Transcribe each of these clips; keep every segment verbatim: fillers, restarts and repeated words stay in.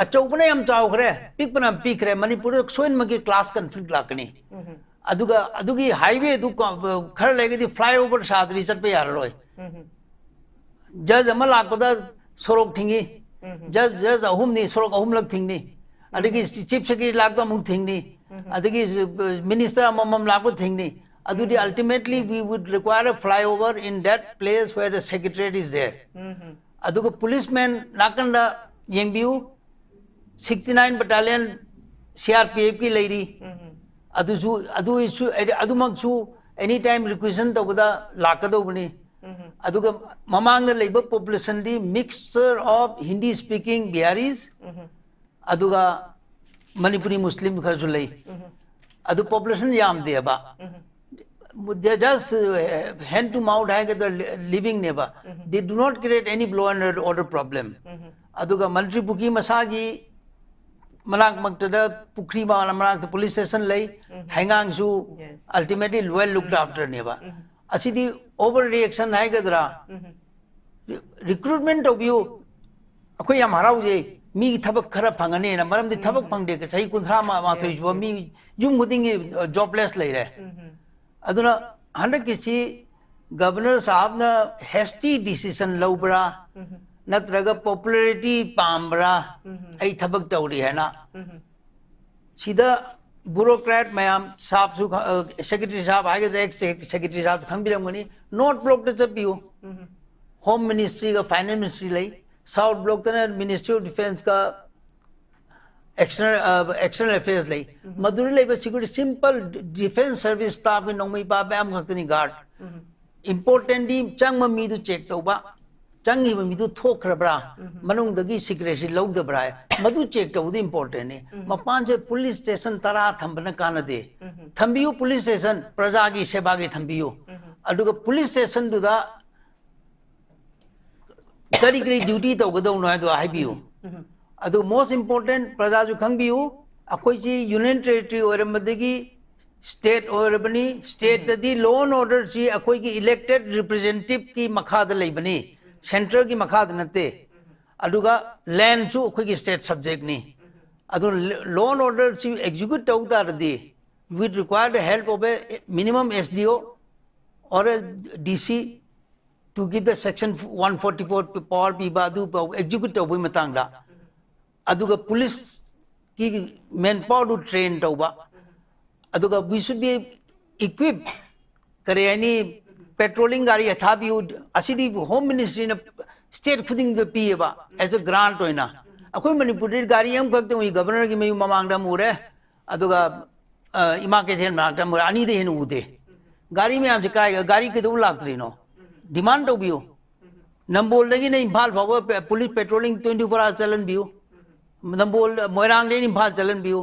ꯑꯆꯧꯕꯅ ꯌꯥꯝ ꯆꯥꯎꯈ꯭ꯔꯦ, ꯄꯤꯛꯄꯅ ꯌꯥꯝ ꯄꯤꯛꯈ꯭ꯔꯦ, ꯃꯅꯤꯄꯨꯔꯗ ꯁꯣꯏꯗꯅꯃꯛꯀꯤ class conflict ꯂꯥꯛꯀꯅꯤ꯫ ꯑꯗꯨꯒ ꯑꯗꯨꯒꯤ highway ꯗꯨ ꯀ-, ꯈꯔ ꯂꯩꯔꯒꯗꯤ flyover ꯁꯥꯗ꯭ꯔꯤ ꯆꯠꯄ ꯌꯥꯔꯔꯣꯏ꯫ Judge ꯑꯃ ꯂꯥꯛꯄꯗ ꯁꯣꯔꯣꯛ ꯊꯤꯡꯉꯤ꯫ Judge, judge ꯑꯍꯨꯝꯅꯤ, ꯁꯣꯔꯣꯛ ꯑꯍꯨꯝꯂꯛ ꯊꯤꯡꯅꯤ꯫ ꯑꯗꯒꯤ chief secretary ꯂꯥꯛꯄ ꯑꯃꯨꯛ ꯊꯤꯡꯅꯤ꯫ ꯑꯗꯒꯤ, ꯑ, minister ꯑꯃꯃꯝ ꯂꯥꯛꯄ ꯊꯤꯡꯅꯤ꯫ ꯑꯗꯨꯗꯤ ultimately we would require a flyover in that place where the secretariat is there. ꯑꯗꯨꯒ policeman ꯅꯥꯀꯟꯗ ꯌꯦꯡꯕꯤꯌꯨ, sixty nine battalion C R P F ꯀꯤ ꯂꯩꯔꯤ꯫ ꯑꯗꯨꯁꯨ, ꯑꯗꯨꯒꯤꯁꯨ, ꯑꯗꯨꯃꯛꯁꯨ any time requisition ꯇꯧꯕꯗ ꯂꯥꯛꯀꯗꯧꯕꯅꯤ꯫ ꯑꯗꯨꯒ ꯃꯃꯥꯡꯗ ꯂꯩꯕ population D mixture of Hindi speaking Biharis, ꯑꯗꯨꯒ ꯃꯅꯤꯄꯨꯔꯤ ꯃꯨꯁꯂꯤꯝ ꯈꯔꯁꯨ ꯂꯩ꯫ ꯑꯗꯨ population ꯌꯥꯝꯗꯦꯕ꯫ They just, uh, hand to mouth ꯍꯥꯏꯒꯗ꯭ꯔꯥ, living ꯅꯦꯕ꯫ They do not create any law and order problem. ꯑꯗꯨꯒ ꯃꯟꯇ꯭ꯔꯤ ꯄꯨꯈ꯭ꯔꯤ ꯃꯁꯥꯒꯤ ꯃꯅꯥꯛ ꯃꯛꯇꯗ ꯄꯨꯈ꯭ꯔꯤ ꯃꯅꯥꯛꯇ police station ꯂꯩ꯫ ꯍꯩꯉꯥꯡꯁꯨ ultimately well looked after ꯅꯦꯕ꯫ ꯑꯁꯤꯗꯤ over reaction ꯍꯥꯏꯒꯗ꯭ꯔꯥ? Recruitment ꯇꯧꯕꯤꯌꯨ꯫ ꯑꯩꯈꯣꯏ ꯌꯥꯝ ꯍꯔꯥꯎꯖꯩ, ꯃꯤꯒꯤ ꯊꯕꯛ ꯈꯔ ꯐꯪꯉꯅꯤꯅ꯫ ꯃꯔꯝꯗꯤ ꯊꯕꯛ ꯐꯪꯗꯦ, ꯆꯍꯤ ꯀꯨꯟꯊ꯭ꯔꯥ ꯃꯥꯊꯣꯏ ꯁꯨꯕ ꯃꯤ ꯌꯨꯝ ꯈꯨꯗꯤꯡꯒꯤ, ꯑ, jobless ꯂꯩꯔꯦ꯫ ꯑꯗꯨꯅ ꯍꯟꯗꯛꯀꯤꯁꯤ Governor ꯁꯥꯍꯕꯅ hasty decision ꯂꯧꯕ꯭ꯔꯥ, ꯅꯠꯇ꯭ꯔꯒ popularity ꯄꯥꯝꯕ꯭ꯔꯥ? ꯑꯩ ꯊꯕꯛ ꯇꯧꯔꯤ ꯍꯥꯏꯅ꯫ ꯁꯤꯗ bureaucrat ꯃꯌꯥꯝ, ꯁꯥꯍꯕꯁꯨ ꯈ-, ꯑ, secretary ꯁꯥꯍꯕ ꯍꯥꯏꯒꯗ꯭ꯔꯥ, ex secretary ꯁꯥꯍꯕꯁꯨ ꯈꯪꯕꯤꯔꯝꯒꯅꯤ, North Block ꯇ ꯆꯠꯄꯤꯌꯨ꯫ Home Ministry ꯒ Finance Ministry ꯂꯩ, South Block ꯇꯅ Ministry of Defence ꯀ External, ꯑ, External Affairs ꯂꯩ꯫ ꯃꯗꯨꯗ ꯂꯩꯕ security, simple defence service staff ꯀꯤ ꯅꯣꯡꯃꯩ ꯄꯥꯏꯕ ꯃꯌꯥꯝ ꯈꯛꯇꯅꯤ guard꯫ Important ꯗꯤ ꯆꯪꯕ ꯃꯤꯗꯨ check ꯇꯧꯕ, ꯆꯪꯉꯤꯕ ꯃꯤꯗꯨ ꯊꯣꯛꯈ꯭ꯔꯕ꯭ꯔꯥ, ꯃꯅꯨꯡꯗꯒꯤ secrecy ꯂꯧꯗꯕ꯭ꯔꯥ, ꯃꯗꯨ check ꯇꯧꯕꯗꯨ important ꯅꯤ꯫ ꯃꯄꯥꯟꯁꯦ police station ꯇꯔꯥ ꯊꯝꯕꯅ ꯀꯥꯟꯅꯗꯦ꯫ ꯊꯝꯕꯤꯌꯨ police station, ꯄ꯭ꯔꯖꯥꯒꯤ ꯁꯦꯕꯥꯒꯤ ꯊꯝꯕꯤꯌꯨ꯫ ꯑꯗꯨꯒ police station ꯗꯨꯗ ꯀꯔꯤ ꯀꯔꯤ duty ꯇꯧꯒꯗꯧꯅꯣ ꯍꯥꯏꯗꯣ ꯍꯥꯏꯕꯤꯌꯨ꯫ ꯑꯗꯨ most important, ꯄ꯭ꯔꯖꯥꯁꯨ ꯈꯪꯕꯤꯌꯨ, ꯑꯩꯈꯣꯏꯁꯤ Union Territory ꯑꯣꯏꯔꯝꯕꯗꯒꯤ state ꯑꯣꯏꯔꯕꯅꯤ꯫ State ꯇꯗꯤ law and order ꯁꯤ ꯑꯩꯈꯣꯏꯒꯤ elected representative ꯀꯤ ꯃꯈꯥꯗ ꯂꯩꯕꯅꯤ, central ꯒꯤ ꯃꯈꯥꯗ ꯅꯠꯇꯦ꯫ ꯑꯗꯨꯒ ꯂꯦꯟꯁꯨ ꯑꯩꯈꯣꯏꯒꯤ ꯁ꯭ꯇꯦꯠ ꯁꯕꯖꯦꯛꯅꯤ꯫ ꯑꯗꯨꯅ law and order ꯁꯤ ꯑꯦꯛꯖꯤꯀ꯭ꯌꯨꯠ ꯇꯧ ꯇꯥꯔꯗꯤ, we require the help of a minimum S D O or a D C to give the section one forty-four power ꯄꯤꯕ ꯑꯗꯨ ꯑꯦꯛꯖꯤꯀ꯭ꯌꯨꯠ ꯇꯧꯕꯒꯤ ꯃꯇꯥꯡꯗ, ꯑꯗꯨꯒ ꯄꯨꯂꯤꯁꯀꯤ ꯃꯦꯟ ꯄꯥꯋꯔꯗꯨ ꯇ꯭ꯔꯦꯟ ꯇꯧꯕ, ꯑꯗꯨꯒ we should be equipped, ꯀꯔꯤ ꯍꯥꯏꯅꯤ, ꯄꯦꯇ꯭ꯔꯣꯂꯤꯡ ꯒꯥꯔꯤ ꯊꯥꯕꯤꯌꯨ, ꯑꯁꯤꯗꯤ ꯍꯣꯝ ꯃꯤꯅꯤꯁꯇ꯭ꯔꯤꯅ ꯁ꯭ꯇꯦꯠ ꯈꯨꯗꯤꯡꯗ ꯄꯤꯌꯦꯕ, as a grant ꯑꯣꯏꯅ꯫ ꯑꯩꯈꯣꯏ ꯃꯅꯤꯄꯨꯔꯗꯤ ꯒꯥꯔꯤ ꯑꯃꯈꯛꯇꯪ ꯎꯏ, ꯒꯕꯔꯅꯔꯒꯤ ꯃꯌꯨꯝ ꯃꯃꯥꯡꯗ ꯑꯃ ꯎꯔꯦ, ꯑꯗꯨꯒ ꯑ, ꯏꯃꯥ ꯀꯩꯊꯦꯜ ꯃꯅꯥꯛꯇ ꯑꯃ ꯎꯔꯦ, ꯑꯅꯤꯗ ꯍꯦꯟꯅ ꯎꯗꯦ꯫ ꯒꯥꯔꯤ ꯃꯌꯥꯝꯁꯦ ꯀꯥꯏ, ꯒꯥꯔꯤ ꯀꯩꯗꯧ ꯂꯥꯛꯇ꯭ꯔꯤꯅꯣ? ꯗꯤꯃꯥꯟ ꯇꯧꯕꯤꯌꯨ꯫ ꯅꯝꯕꯣꯜꯗꯒꯤꯅ ꯏꯝꯐꯥꯜ ꯐꯥꯎꯕ ꯄꯦ-, police patrolling twenty four hour ꯆꯠꯍꯟꯕꯤꯌꯨ꯫ ꯅꯝꯕꯣꯜ, ꯃꯣꯏꯔꯥꯡꯗꯒꯤꯅ ꯏꯝꯐꯥꯜ ꯆꯠꯍꯟꯕꯤꯌꯨ꯫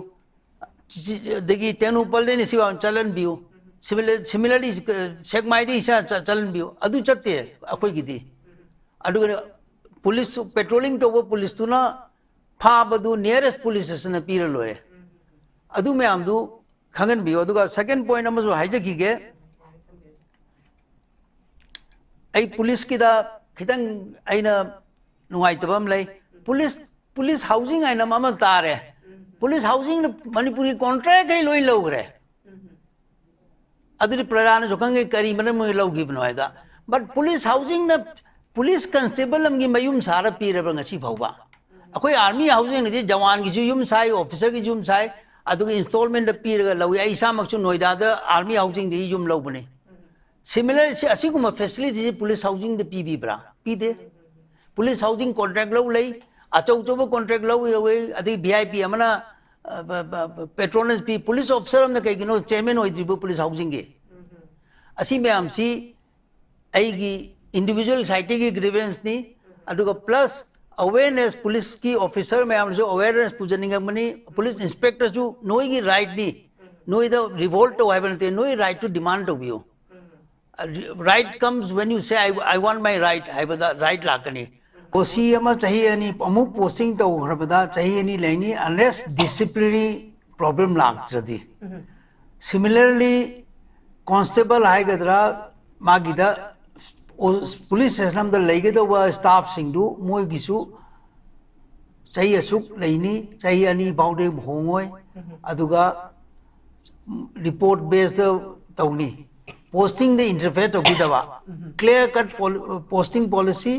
ꯁꯤ-, ꯑꯗꯒꯤ ꯇꯦꯡꯅꯧꯄꯜꯗꯒꯤꯅ ꯁꯤꯐꯥꯎ ꯆꯠꯍꯟꯕꯤꯌꯨ꯫ Similar-, similarly, ꯑ, ꯁꯦꯛꯃꯥꯏꯗꯒꯤ ꯏꯁꯥ ꯆ-, ꯆꯠꯍꯟꯕꯤꯌꯨ꯫ ꯑꯗꯨ ꯆꯠꯇꯦ ꯑꯩꯈꯣꯏꯒꯤꯗꯤ꯫ ꯑꯗꯨꯒ ꯄꯨꯂꯤꯁ ꯄꯦꯇ꯭ꯔꯣꯂꯤꯡ ꯇꯧꯕ ꯄꯨꯂꯤꯁꯇꯨꯅ ꯐꯥꯕꯗꯨ nearest police stationꯗ ꯄꯤꯔ ꯂꯣꯏꯔꯦ꯫ ꯑꯗꯨ ꯃꯌꯥꯝꯗꯨ ꯈꯪꯍꯟꯕꯤꯌꯨ꯫ ꯑꯗꯨꯒ second point ꯑꯃꯁꯨ ꯍꯥꯏꯖꯈꯤꯒꯦ꯫ ꯑꯩ ꯄꯨꯂꯤꯁꯀꯤꯗ ꯈꯤꯇꯪ ꯑꯩꯅ ꯅꯨꯡꯉꯥꯏꯇꯕ ꯑꯃ ꯂꯩ꯫ ꯄꯨꯂꯤꯁ, ꯄꯨꯂꯤꯁ ꯍꯥꯎꯁꯤꯡ ꯍꯥꯏꯅ ꯑꯃ ꯇꯥꯔꯦ꯫ ꯄꯨꯂꯤꯁ ꯍꯥꯎꯁꯤꯡꯅ ꯃꯅꯤꯄꯨꯔꯒꯤ ꯀꯣꯟꯇ꯭ꯔꯦꯛꯈꯩ ꯂꯣꯏ ꯂꯧꯈ꯭ꯔꯦ꯫ ꯑꯗꯨꯗꯤ ꯄ꯭ꯔꯖꯥꯅꯁꯨ ꯈꯪꯉꯦ ꯀꯔꯤ ꯃꯔꯝ ꯑꯣꯏꯅ ꯂꯧꯈꯤꯕꯅꯣ ꯍꯥꯏꯗ꯫ But ꯄꯨꯂꯤꯁ ꯍꯥꯎꯁꯤꯡꯅ ꯄꯨꯂꯤꯁ ꯀꯟꯁꯇꯦꯕꯜ ꯑꯃꯒꯤ ꯃꯌꯨꯝ ꯁꯥꯔ ꯄꯤꯔꯕ ꯉꯁꯤ ꯐꯥꯎꯕ? ꯑꯩꯈꯣꯏ ꯑꯥꯔꯃꯤ ꯍꯥꯎꯁꯤꯡꯅꯗꯤ ꯖꯋꯥꯟꯒꯤꯁꯨ ꯌꯨꯝ ꯁꯥꯏ, ꯑꯣꯐꯤꯁꯔꯒꯤ ꯌꯨꯝ ꯁꯥꯏ, ꯑꯗꯨꯒ ꯏꯟꯁꯇꯣꯜꯃꯦꯟꯗ ꯄꯤꯔꯒ ꯂꯧꯏ꯫ ꯑꯩ ꯏꯁꯥꯃꯛꯁꯨ ꯅꯣꯏꯗꯥꯗ ꯑꯥꯔꯃꯤ ꯍꯥꯎꯁꯤꯡꯗꯒꯤ ꯌꯨꯝ ꯂꯧꯕꯅꯤ꯫ Similar ꯁꯤ, ꯑꯁꯤꯒꯨꯝꯕ ꯐꯦꯁꯤꯂꯤꯇꯤꯁꯤ ꯄꯨꯂꯤꯁ ꯍꯥꯎꯁꯤꯡꯗ ꯄꯤꯕꯤꯕ꯭ꯔꯥ? ꯄꯤꯗꯦ꯫ ꯄꯨꯂꯤꯁ ꯍꯥꯎꯁꯤꯡ ꯀꯣꯟꯇ꯭ꯔꯦꯛ ꯂꯧ ꯂꯩ, ꯑꯆꯧ ꯑꯆꯧꯕ ꯀꯣꯟꯇ꯭ꯔꯦꯛ ꯂꯧ ꯌꯧꯋꯤ, ꯑꯗꯩ ꯚꯤ ꯑꯥꯏ ꯄꯤ ꯑꯃꯅ, ꯑ, ꯕ-, ꯕ-, ꯕ-, ꯄꯦꯇ꯭ꯔꯣꯅꯦꯁ ꯄꯤ꯫ ꯄꯨꯂꯤꯁ ꯑꯣꯐꯤꯁꯔ ꯑꯃꯅ ꯀꯩꯒꯤꯅꯣ ꯆꯤꯌꯔꯃꯦꯟ ꯑꯣꯏꯗ꯭ꯔꯤꯕ ꯄꯨꯂꯤꯁ ꯍꯥꯎꯁꯤꯡꯒꯤ? ꯑꯁꯤ ꯃꯌꯥꯝꯁꯤ ꯑꯩꯒꯤ ꯏꯟꯗꯤꯕꯤꯖꯨꯋꯦꯜ ꯁꯥꯏꯠꯇꯒꯤ ꯒ꯭ꯔꯤꯚꯦꯟꯁꯅꯤ, ꯑꯗꯨꯒ ꯄ꯭ꯂꯁ ꯑꯋꯦꯔꯅꯦꯁ, ꯄꯨꯂꯤꯁꯀꯤ ꯑꯣꯐꯤꯁꯔ ꯃꯌꯥꯝꯅꯁꯨ ꯑꯋꯦꯔꯅꯦꯁ ꯄꯨꯖꯅꯤꯡꯉꯝꯒꯅꯤ꯫ ꯄꯨꯂꯤꯁ ꯏꯟꯁꯄꯦꯛꯇꯔꯁꯨ ꯅꯣꯏꯒꯤ ꯔꯥꯏꯠꯅꯤ, ꯅꯣꯏꯗ ꯔꯤꯚꯣꯜꯠ ꯇꯧ ꯍꯥꯏꯕ ꯅꯠꯇꯦ, ꯅꯣꯏ ꯔꯥꯏꯠꯇꯨ ꯗꯤꯃꯥꯟ ꯇꯧꯕꯤꯌꯨ꯫ Right comes when you say, "I, I want my right" ꯍꯥꯏꯕꯗ ꯔꯥꯏꯠ ꯂꯥꯛꯀꯅꯤ꯫ ꯑꯣ ꯁꯤ ꯑꯃ ꯆꯍꯤ ꯑꯅꯤ ꯑꯃꯨꯛ ꯄꯣꯁꯇꯤꯡ ꯇꯧꯈ꯭ꯔꯕꯗ ꯆꯍꯤ ꯑꯅꯤ ꯂꯩꯅꯤ, unless disciplinary problem ꯂꯥꯛꯇ꯭ꯔꯗꯤ꯫ Similarly, ꯀꯣꯟꯁꯇꯦꯕꯜ ꯍꯥꯏꯒꯗ꯭ꯔꯥ, ꯃꯥꯒꯤꯗ ꯄꯨꯂꯤꯁ ꯁ꯭ꯇꯦꯁꯟ ꯑꯃꯗ ꯂꯩꯒꯗꯧꯕ ꯁ꯭ꯇꯥꯐꯁꯤꯡꯗꯨ ꯃꯣꯏꯒꯤꯁꯨ ꯆꯍꯤ ꯑꯁꯨꯛ ꯂꯩꯅꯤ, ꯆꯍꯤ ꯑꯅꯤ ꯐꯥꯎꯗꯤ ꯍꯣꯡꯉꯣꯏ, ꯑꯗꯨꯒ ꯔꯤꯄꯣꯔꯠ ꯕꯦꯁꯇ ꯇꯧꯅꯤ꯫ ꯄꯣꯁꯇꯤꯡꯗ interfere ꯇꯧꯕꯤꯗꯕ, clear cut posting policy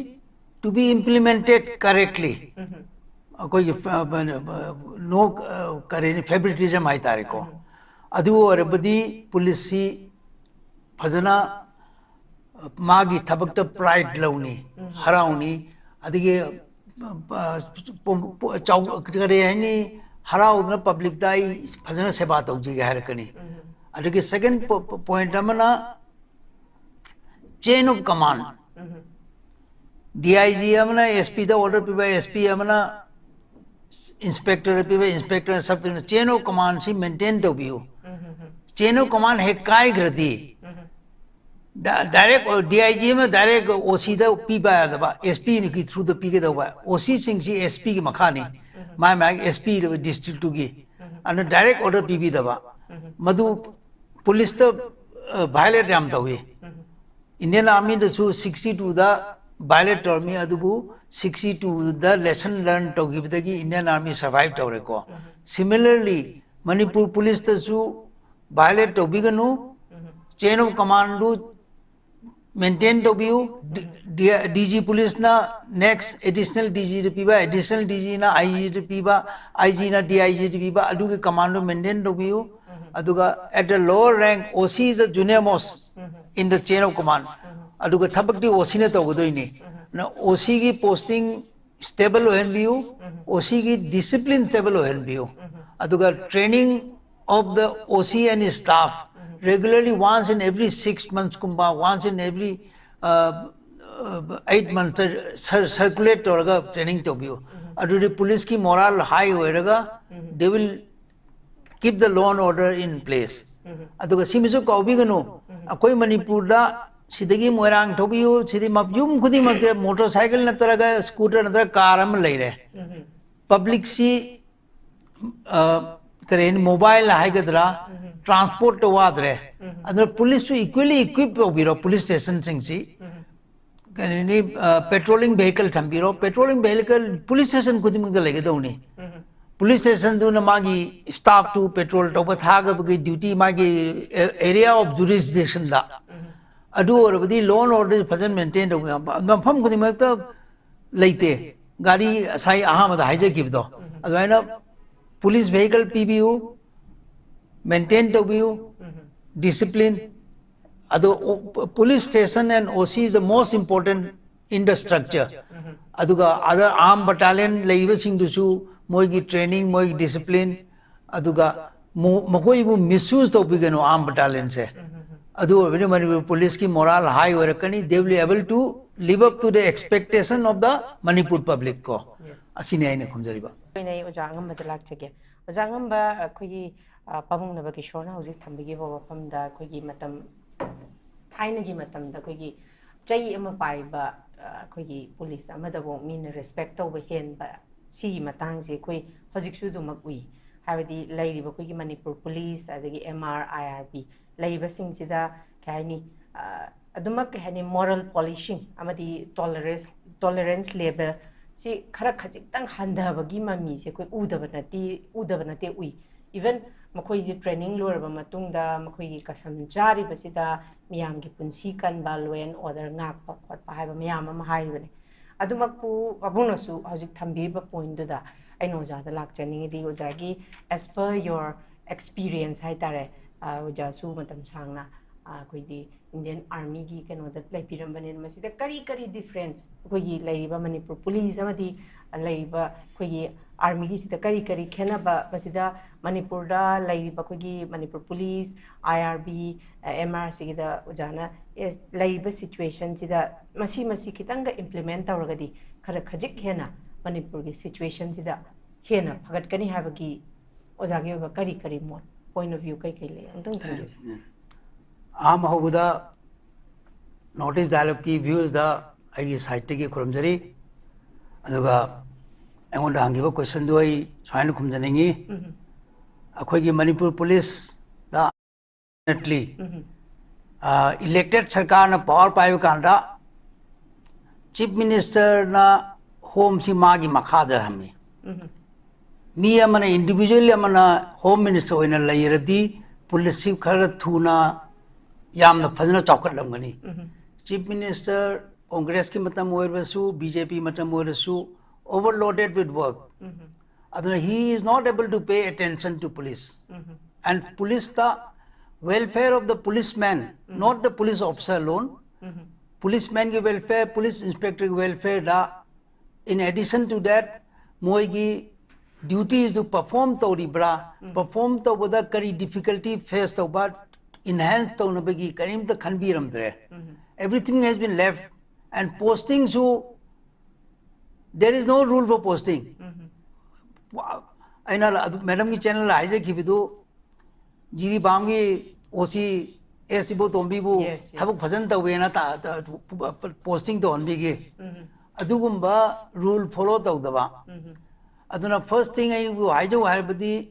to be implemented correctly꯫ ꯑꯩꯈꯣꯏꯒꯤ ꯅꯣ ꯀꯔꯤꯅꯤ, ꯐꯦꯕ꯭ꯔꯤꯇꯤꯖꯝ ꯍꯥꯏꯇꯥꯔꯦꯀꯣ꯫ ꯑꯗꯨ ꯑꯣꯏꯔꯕꯗꯤ ꯄꯨꯂꯤꯁꯁꯤ ꯐꯖꯅ ꯃꯥꯒꯤ ꯊꯕꯛꯇ ꯄ꯭ꯔꯥꯏꯗ ꯂꯧꯅꯤ, ꯍꯔꯥꯎꯅꯤ꯫ ꯑꯗꯒꯤ ꯀꯔꯤ ꯍꯥꯏꯅꯤ, ꯍꯔꯥꯎꯗꯅ ꯄꯕ꯭ꯂꯤꯛꯇ ꯑꯩ ꯐꯖꯅ ꯁꯦꯕꯥ ꯇꯧꯖꯒꯦ ꯍꯥꯏꯔꯛꯀꯅꯤ꯫ ꯑꯗꯒꯤ ꯁꯦꯀꯦꯟ ꯄꯣꯏꯟꯠ ꯑꯃꯅ ꯆꯦꯟ of common. D I G ꯑꯃꯅ ꯑꯦꯁ ꯄꯤꯗ ꯑꯣꯔꯗꯔ ꯄꯤꯕ, ꯑꯦꯁ ꯄꯤ ꯑꯃꯅ ꯏꯟꯁꯄꯦꯛꯇꯔꯗ ꯄꯤꯕ, ꯏꯟꯁꯄꯦꯛꯇꯔꯅ ꯁꯕ ꯗꯤꯕꯤꯖꯅꯦꯜ꯫ ꯆꯦꯟ ꯑꯣꯐ ꯀꯃꯥꯟꯁꯤ ꯃꯦꯟꯇꯦꯟ ꯇꯧꯕꯤꯌꯨ꯫ ꯆꯦꯟ ꯑꯣꯐ ꯀꯃꯥꯟ ꯍꯦꯛ ꯀꯥꯏꯈ꯭ꯔꯗꯤ ꯗꯥꯏꯔꯦꯛ ꯗꯤ ꯑꯥꯏ ꯖꯤ ꯑꯃ ꯗꯥꯏꯔꯦꯛ ꯑꯣ ꯁꯤꯗ ꯄꯤꯕ ꯌꯥꯗꯕ, ꯑꯦꯁ ꯄꯤꯒꯤ ꯊ꯭ꯔꯨꯗ ꯄꯤꯒꯗꯧꯕ꯫ ꯑꯣ ꯁꯤꯁꯤꯡꯁꯤ ꯑꯦꯁ ꯄꯤꯒꯤ ꯃꯈꯥꯅꯤ, ꯃꯥꯏ ꯃꯥꯒꯤ ꯑꯦꯁ ꯄꯤ ꯗꯤꯁꯇ꯭ꯔꯤꯛꯇꯨꯒꯤ꯫ ꯑꯗꯨꯅ ꯗꯥꯏꯔꯦꯛ ꯑꯣꯔꯗꯔ ꯄꯤꯕꯤꯗꯕ, ꯃꯗꯨ ꯄꯨꯂꯤꯁꯇ ꯚꯥꯏꯑꯣꯂꯦꯠ ꯌꯥꯝ ꯇꯧꯏ꯫ ꯏꯟꯗꯤꯌꯟ ꯑꯥꯔꯃꯤꯗꯁꯨ ꯁꯤꯛꯁꯇꯤ ꯇꯨꯗ ꯚꯥꯏꯑꯣꯂꯦꯠ ꯇꯧꯔꯝꯃꯤ, ꯑꯗꯨꯕꯨ ꯁꯤꯛꯁꯇꯤ ꯇꯨꯗ ꯂꯦꯁꯟ ꯂꯔꯟ ꯇꯧꯈꯤꯕꯗꯒꯤ ꯏꯟꯗꯤꯌꯟ ꯑꯥꯔꯃꯤ ꯁꯔꯚꯥꯏꯚ ꯇꯧꯔꯦꯀꯣ꯫ ꯁꯤꯃꯤꯂꯔꯂꯤ ꯃꯅꯤꯄꯨꯔ ꯄꯨꯂꯤꯁꯇꯁꯨ ꯚꯥꯏꯑꯣꯂꯦꯠ ꯇꯧꯕꯤꯒꯅꯨ꯫ ꯆꯦꯟ ꯑꯣꯐ ꯀꯃꯥꯟꯗꯨ ꯃꯦꯟꯇꯦꯟ ꯇꯧꯕꯤꯌꯨ꯫ ꯗꯤ ꯖꯤ ꯄꯨꯂꯤꯁꯅ ꯅꯦꯛꯁ ꯑꯦꯗꯤꯁꯅꯦꯜ ꯗꯤ ꯖꯤꯗ ꯄꯤꯕ, ꯑꯦꯗꯤꯁꯅꯦꯜ ꯗꯤ ꯖꯤꯅ ꯑꯥꯏ ꯖꯤꯗ ꯄꯤꯕ, ꯑꯥꯏ ꯖꯤꯅ ꯗꯤ ꯑꯥꯏ ꯖꯤꯗ ꯄꯤꯕ, ꯑꯗꯨꯒꯤ ꯀꯃꯥꯟꯗꯨ ꯃꯦꯟꯇꯦꯟ ꯇꯧꯕꯤꯌꯨ꯫ ꯑꯗꯨꯒ at the lower rank, O C is the junior most in the chain of command꯫ ꯑꯗꯨꯒ ꯊꯕꯛꯇꯤ ꯑꯣ ꯁꯤꯅ ꯇꯧꯒꯗꯣꯏꯅꯤ꯫ ꯑꯗꯨꯅ ꯑꯣ ꯁꯤꯒꯤ ꯄꯣꯁꯇꯤꯡ ꯁ꯭ꯇꯦꯕꯜ ꯑꯣꯏꯍꯟꯕꯤꯌꯨ, ꯑꯣ ꯁꯤꯒꯤ ꯗꯤꯁꯤꯄ꯭ꯂꯤꯟ ꯁ꯭ꯇꯦꯕꯜ ꯑꯣꯏꯍꯟꯕꯤꯌꯨ꯫ ꯑꯗꯨꯒ training of the O C and staff regularly, once in every six months ꯀꯨꯝꯕ, once in every eight months circulate ꯇꯧꯔꯒ ꯇ꯭ꯔꯦꯅꯤꯡ ꯇꯧꯕꯤꯌꯨ꯫ ꯑꯗꯨꯗꯤ ꯄꯨꯂꯤꯁꯀꯤ ꯃꯣꯔꯥꯜ ꯍꯥꯏ ꯑꯣꯏꯔꯒ they will keep the law and order in place꯫ ꯑꯗꯨꯒ ꯁꯤꯃꯁꯨ ꯀꯥꯎꯕꯤꯒꯅꯨ, ꯑꯩꯈꯣꯏ ꯃꯅꯤꯄꯨꯔꯗ ꯁꯤꯗꯒꯤ ꯃꯣꯏꯔꯥꯡ ꯊꯧꯕꯤꯌꯨ, ꯁꯤꯗꯤ ꯃ-, ꯌꯨꯝ ꯈꯨꯗꯤꯡꯃꯛꯇ ꯃꯣꯇꯣꯔ ꯁꯥꯏꯀꯜ ꯅꯠꯇ꯭ꯔꯒ ꯁ꯭ꯀꯨꯇꯔ ꯅꯠꯇ꯭ꯔꯒ ꯀꯥꯔ ꯑꯃ ꯂꯩꯔꯦ꯫ ꯄꯕ꯭ꯂꯤꯛꯁꯤ, ꯑ, ꯀꯔꯤ ꯍꯥꯏꯅꯤ, ꯃꯣꯕꯥꯏꯜ ꯍꯥꯏꯒꯗ꯭ꯔꯥ, ꯇ꯭ꯔꯥꯟꯁꯄꯣꯔꯠꯇ ꯋꯥꯗ꯭ꯔꯦ꯫ ꯑꯗꯨꯅ ꯄꯨꯂꯤꯁꯁꯨ equally equip ꯇꯧꯕꯤꯔꯣ, ꯄꯨꯂꯤꯁ ꯁ꯭ꯇꯦꯁꯟꯁꯤꯡꯁꯤ꯫ ꯀꯩꯅꯣꯅꯤ, ꯄꯦꯇ꯭ꯔꯣꯂꯤꯡ ꯚꯦꯍꯤꯀꯜ ꯊꯝꯕꯤꯔꯣ꯫ ꯄꯦꯇ꯭ꯔꯣꯂꯤꯡ ꯚꯦꯍꯤꯀꯜ ꯄꯨꯂꯤꯁ ꯁ꯭ꯇꯦꯁꯟ ꯈꯨꯗꯤꯡꯃꯛꯇ ꯂꯩꯒꯗꯧꯅꯤ꯫ ꯄꯨꯂꯤꯁ ꯁ꯭ꯇꯦꯁꯟꯗꯨꯅ ꯃꯥꯒꯤ ꯁ꯭ꯇꯥꯐꯇꯨ ꯄꯦꯇ꯭ꯔꯣꯜ ꯇꯧꯕ ꯊꯥꯒꯕꯒꯤ ꯗ꯭ꯌꯨꯇꯤ ꯃꯥꯒꯤ ꯑꯦꯔꯤꯌꯥ ꯑꯣꯐ ꯖꯨꯔꯤꯁꯗꯤꯛꯁꯟꯗ꯫ ꯑꯗꯨ ꯑꯣꯏꯔꯕꯗꯤ ꯂꯣ ꯑꯦꯟ ꯑꯣꯔꯗꯔ ꯐꯖꯅ ꯃꯦꯟꯇꯦꯟ ꯇꯧꯕ ꯉꯝꯕ ꯃꯐꯝ ꯈꯨꯗꯤꯡꯃꯛꯇ ꯂꯩꯇꯦ꯫ ꯒꯥꯔꯤ ꯉꯁꯥꯏ ꯑꯍꯥꯟꯕꯗ ꯍꯥꯏꯖꯈꯤꯕꯗꯣ ꯑꯗꯨꯃꯥꯏꯅ ꯄꯨꯂꯤꯁ ꯚꯦꯍꯤꯀꯜ ꯄꯤꯕꯤꯌꯨ, ꯃꯦꯟꯇꯦꯟ ꯇꯧꯕꯤꯌꯨ, ꯗꯤꯁꯤꯄ꯭ꯂꯤꯟ꯫ ꯑꯗꯣ police station and O C is the most important in the structure. ꯑꯗꯨꯒ other armed battalion ꯂꯩꯔꯤꯕꯁꯤꯡꯗꯨꯁꯨ ꯃꯣꯏꯒꯤ ꯇ꯭ꯔꯦꯅꯤꯡ, ꯃꯣꯏꯒꯤ ꯗꯤꯁꯤꯄ꯭ꯂꯤꯟ, ꯑꯗꯨꯒ ꯃꯣ- ꯃꯈꯣꯏꯕꯨ ꯃꯤꯁꯌꯨꯁ ꯇꯧꯕꯤꯒꯅꯨ ꯑꯥꯔꯝ ꯕꯇꯥꯂꯤꯌꯟꯁꯦ꯫ ꯑꯗꯨ ꯑꯣꯏꯕꯅꯤ ꯃꯅꯤꯄꯨꯔ ꯄꯨꯂꯤꯁꯀꯤ ꯃꯣꯔꯥꯜ ꯍꯥꯏ ꯑꯣꯏꯔꯛꯀꯅꯤ, they will able to live up to the expectation of the Manipur public ꯀꯣ꯫ ꯑꯁꯤꯅꯤ ꯑꯩꯅ ꯈꯨꯝꯖꯔꯤꯕ꯫ ꯑꯩꯅ ꯑꯩ ꯑꯣꯖꯥ ꯑꯉꯝꯕꯗ ꯂꯥꯛꯆꯒꯦ꯫ ꯑꯣꯖꯥ ꯑꯉꯝꯕ, ꯑꯩꯈꯣꯏꯒꯤ ꯑ, ꯄꯥꯕꯨꯡ ꯅꯕ ꯀꯤꯁꯣꯔꯅ ꯍꯧꯖꯤꯛ ꯊꯝꯕꯤꯈꯤꯕ ꯋꯥꯐꯝꯗ ꯑꯩꯈꯣꯏꯒꯤ ꯃꯇꯝ, ꯊꯥꯏꯅꯒꯤ ꯃꯇꯝꯗ ꯑꯩꯈꯣꯏꯒꯤ ꯆꯩ ꯑꯃ ꯄꯥꯏꯕ, ꯑ, ꯑꯩꯈꯣꯏꯒꯤ ꯄꯨꯂꯤꯁ ꯑꯃꯗꯐꯥꯎ ꯃꯤꯅ ꯔꯦꯁꯄꯦꯛ ꯇꯧꯕ ꯍꯦꯟꯕ, ꯁꯤꯒꯤ ꯃꯇꯥꯡꯁꯦ ꯑꯩꯈꯣꯏ ꯍꯧꯖꯤꯛꯁꯨ ꯑꯗꯨꯃꯛ ꯎꯏ꯫ ꯍꯥꯏꯕꯗꯤ ꯂꯩꯔꯤꯕ ꯑꯩꯈꯣꯏꯒꯤ ꯃꯅꯤꯄꯨꯔ ꯄꯨꯂꯤꯁ, ꯑꯗꯒꯤ ꯑꯦꯝ ꯑꯥꯔ, ꯑꯥꯏ ꯑꯥꯔ ꯕꯤ ꯂꯩꯔꯤꯕꯁꯤꯡꯁꯤꯗ ꯀꯩ ꯍꯥꯏꯅꯤ, ꯑ, ꯑꯗꯨꯃꯛ ꯀꯩ ꯍꯥꯏꯅꯤ, ꯃꯣꯔꯦꯜ ꯄꯣꯂꯤꯁꯤꯡ ꯑꯃꯗꯤ ꯇꯣꯂꯔꯦꯟꯁ, ꯇꯣꯂꯔꯦꯟꯁ ꯂꯦꯚꯦꯜ ꯁꯤ ꯈꯔ ꯈꯖꯤꯛꯇꯪ ꯍꯟꯊꯕꯒꯤ ꯃꯃꯤꯁꯦ ꯑꯩꯈꯣꯏ ꯎꯗꯕ ꯅꯠꯇꯦ, ꯎꯗꯕ ꯅꯠꯇꯦ, ꯎꯏ꯫ ꯏꯚꯟ ꯃꯈꯣꯏꯁꯦ ꯇ꯭ꯔꯦꯅꯤꯡ ꯂꯣꯏꯔꯕ ꯃꯇꯨꯡꯗ ꯃꯈꯣꯏꯒꯤ ꯀꯁꯝ ꯆꯥꯔꯤꯕꯁꯤꯗ ꯃꯤꯌꯥꯝꯒꯤ ꯄꯨꯟꯁꯤ ꯀꯟꯕ, ꯂꯣ ꯑꯦꯟ ꯑꯣꯔꯗꯔ ꯉꯥꯛꯄ ꯈꯣꯠꯄ ꯍꯥꯏꯕ ꯃꯌꯥꯝ ꯑꯃ ꯍꯥꯏꯔꯤꯕꯅꯤ꯫ ꯑꯗꯨꯃꯛꯄꯨ ꯄꯥꯕꯨꯡꯅꯁꯨ ꯍꯧꯖꯤꯛ ꯊꯝꯕꯤꯔꯤꯕ ꯄꯣꯏꯟꯗꯨꯗ ꯑꯩꯅ ꯑꯣꯖꯥꯗ ꯂꯥꯛꯆꯅꯤꯡꯉꯤꯗꯤ, ꯑꯣꯖꯥꯒꯤ as per your experience ꯍꯥꯏ ꯇꯥꯔꯦ, ꯑ, ꯑꯣꯖꯥꯁꯨ ꯃꯇꯝ ꯁꯥꯡꯅ, ꯑ, ꯑꯩꯈꯣꯏꯒꯤ ꯏꯟꯗꯤꯌꯟ ꯑꯥꯔꯃꯤꯒꯤ ꯀꯩꯅꯣꯗ ꯂꯩꯕꯤꯔꯝꯕꯅꯤꯅ, ꯃꯁꯤꯗ ꯀꯔꯤ ꯀꯔꯤ ꯗꯤꯐ꯭ꯔꯦꯟꯁ ꯑꯩꯈꯣꯏꯒꯤ ꯂꯩꯔꯤꯕ ꯃꯅꯤꯄꯨꯔ ꯄꯨꯂꯤꯁ ꯑꯃꯗꯤ ꯂꯩꯔꯤꯕ ꯑꯩꯈꯣꯏꯒꯤ ꯑꯥꯔꯃꯤꯒꯤꯁꯤꯗ ꯀꯔꯤ ꯀꯔꯤ ꯈꯦꯠꯅꯕ, ꯃꯁꯤꯗ ꯃꯅꯤꯄꯨꯔꯗ ꯂꯩꯔꯤꯕ ꯑꯩꯈꯣꯏꯒꯤ ꯃꯅꯤꯄꯨꯔ ꯄꯨꯂꯤꯁ, ꯑꯥꯏ ꯑꯥꯔ ꯕꯤ, ꯑꯦꯝ ꯑꯥꯔ ꯁꯤꯒꯤꯗ ꯑꯣꯖꯥꯅ, ꯑꯦ, ꯂꯩꯔꯤꯕ ꯁꯤꯆꯨꯋꯦꯁꯟꯁꯤꯗ ꯃꯁꯤ, ꯃꯁꯤ ꯈꯤꯇꯪꯒ ꯏꯝꯄ꯭ꯂꯤꯃꯦꯟ ꯇꯧꯔꯒꯗꯤ ꯈꯔ ꯈꯖꯤꯛ ꯍꯦꯟꯅ ꯃꯅꯤꯄꯨꯔꯒꯤ ꯁꯤꯆꯨꯋꯦꯁꯟꯁꯤꯗ ꯍꯦꯟꯅ ꯐꯒꯠꯀꯅꯤ ꯍꯥꯏꯕꯒꯤ ꯑꯣꯖꯥꯒꯤ ꯑꯣꯏꯕ ꯀꯔꯤ ꯀꯔꯤ ꯃꯣꯠ, ꯄꯣꯏꯟ ꯑꯣꯐ ꯚ꯭ꯌꯨ ꯀꯩ ꯀꯩ ꯂꯩ? ꯑꯝꯇꯪ ꯊꯝꯕꯤꯌꯨ꯫ ꯑꯍꯥꯟꯕ ꯍꯧꯕꯗ ꯅꯣꯔꯠ ꯏꯁ ꯗꯥꯏꯂꯣꯒꯀꯤ ꯚ꯭ꯌꯨꯁꯇ ꯑꯩꯒꯤ ꯁꯥꯏꯠꯇꯒꯤ ꯈꯨꯔꯨꯝꯖꯔꯤ꯫ ꯑꯗꯨꯒ ꯑꯩꯉꯣꯟꯗ ꯍꯪꯈꯤꯕ ꯀꯣꯏꯁꯟꯗꯨ ꯑꯩ ꯁꯨꯃꯥꯏꯅ ꯈꯨꯝꯖꯅꯤꯡꯉꯤ꯫ ꯑꯩꯈꯣꯏꯒꯤ ꯃꯅꯤꯄꯨꯔ ꯄꯨꯂꯤꯁꯇ ꯏꯂꯦꯛꯇꯦꯠ ꯁꯔꯀꯥꯔꯅ ꯄꯥꯋꯔ ꯄꯥꯏꯕ ꯀꯥꯟꯗ Chief Minister ꯅ Home ꯁꯤ ꯃꯥꯒꯤ ꯃꯈꯥꯗ ꯊꯝꯃꯤ꯫ ꯃꯤ ꯑꯃꯅ, individual ꯑꯃꯅ Home Minister ꯑꯣꯏꯅ ꯂꯩꯔꯗꯤ police ꯁꯤ ꯈꯔ ꯊꯨꯅ ꯌꯥꯝꯅ ꯐꯖꯅ ꯆꯥꯎꯈꯠꯂꯝꯒꯅꯤ꯫ Chief Minister Congress ꯀꯤ ꯃꯇꯝ ꯑꯣꯏꯔꯕꯁꯨ, B J P ꯃꯇꯝ ꯑꯣꯏꯔꯁꯨ, overloaded with work꯫ ꯑꯗꯨꯅ he is not able to pay attention to police꯫ And police ꯇ welfare of the policeman, not the police officer alone꯫ Policeman ꯒꯤ welfare, police inspector ꯒꯤ welfare the, in addition to that, ꯃꯣꯏꯒꯤ duties ꯗꯨ perform ꯇꯧꯔꯤꯕ꯭ꯔꯥ, perform ꯇꯧꯕꯗ ꯀꯔꯤ difficulty face ꯇꯧꯕ, enhance ꯇꯧꯅꯕꯒꯤ ꯀꯔꯤꯝꯇ ꯈꯟꯕꯤꯔꯝꯗ꯭ꯔꯦ꯫ Everything has been left, and posting ꯁꯨ, there is no rule for posting꯫ ꯑꯩꯅ ꯑꯗꯨ madam ꯒꯤ channel ꯗ ꯍꯥꯏꯖꯈꯤꯕꯗꯨ, ꯖꯤꯔꯤꯕꯥꯝꯒꯤ O C S ꯏꯕꯣꯇꯣꯝꯕꯤꯕꯨ Yes, yes. ꯊꯕꯛ ꯐꯖꯅ ꯇꯧꯋꯦꯅ ꯇ-, ꯇ-, posting ꯇꯧꯍꯟꯕꯤꯒꯦ꯫ ꯑꯗꯨꯒꯨꯝꯕ rule follow ꯇꯧꯗꯕ꯫ ꯑꯗꯨꯅ first thing ꯑꯩꯕꯨ ꯍꯥꯏꯖꯧ ꯍꯥꯏꯔꯕꯗꯤ,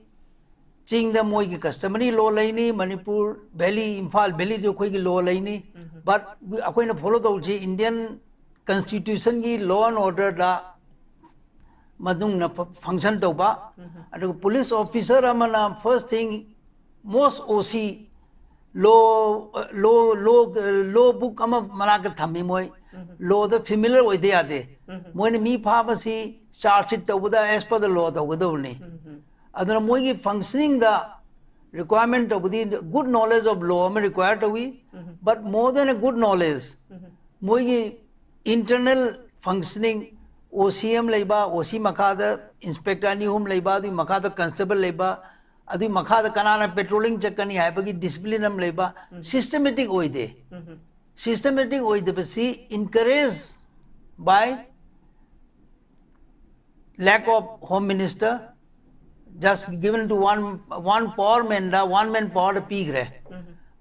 ꯆꯤꯡꯗ ꯃꯣꯏꯒꯤ customary law ꯂꯩꯅꯤ, ꯃꯅꯤꯄꯨꯔ valley, ꯏꯝꯐꯥꯜ valley ꯗꯨ ꯑꯩꯈꯣꯏꯒꯤ law ꯂꯩꯅꯤ꯫ But ꯑꯩꯈꯣꯏꯅ follow ꯇꯧꯔꯤꯁꯤ Indian constitution ꯒꯤ law and order ꯗ ꯃꯅꯨꯡꯅ ꯐ-, function ꯇꯧꯕ꯫ ꯑꯗꯨꯒ police officer ꯑꯃꯅ first thing, most O C law, law, law, law book ꯑꯃ ꯃꯅꯥꯛꯇ ꯊꯝꯃꯤ ꯃꯣꯏ꯫ Law ꯗ familiar ꯑꯣꯏꯗ ꯌꯥꯗꯦ꯫ ꯃꯣꯏꯅ ꯃꯤ ꯐꯥꯕꯁꯤ charge sheet ꯇꯧꯕꯗ as per the law ꯇꯧꯒꯗꯧꯕꯅꯤ꯫ ꯑꯗꯨꯅ ꯃꯣꯏꯒꯤ functioning ꯗ requirement ꯇꯧꯕꯗꯤ good knowledge of law ꯑꯃ require ꯇꯧꯏ꯫ But more than a good knowledge, ꯃꯣꯏꯒꯤ internal functioning, O C ꯑꯃ ꯂꯩꯕ, O C ꯃꯈꯥꯗ inspector ꯑꯅꯤ ꯑꯍꯨꯝ ꯂꯩꯕ, ꯑꯗꯨꯒꯤ ꯃꯈꯥꯗ constable ꯂꯩꯕ, ꯑꯗꯨꯒꯤ ꯃꯈꯥꯗ ꯀꯅꯥꯅ patrolling ꯆꯠꯀꯅꯤ ꯍꯥꯏꯕꯒꯤ discipline ꯑꯃ ꯂꯩꯕ, systematic ꯑꯣꯏꯗꯦ꯫ Systematic ꯑꯣꯏꯗꯕꯁꯤ encourage by lack of Home Minister, just given to one, one power man the, one man power ꯗ ꯄꯤꯈ꯭ꯔꯦ꯫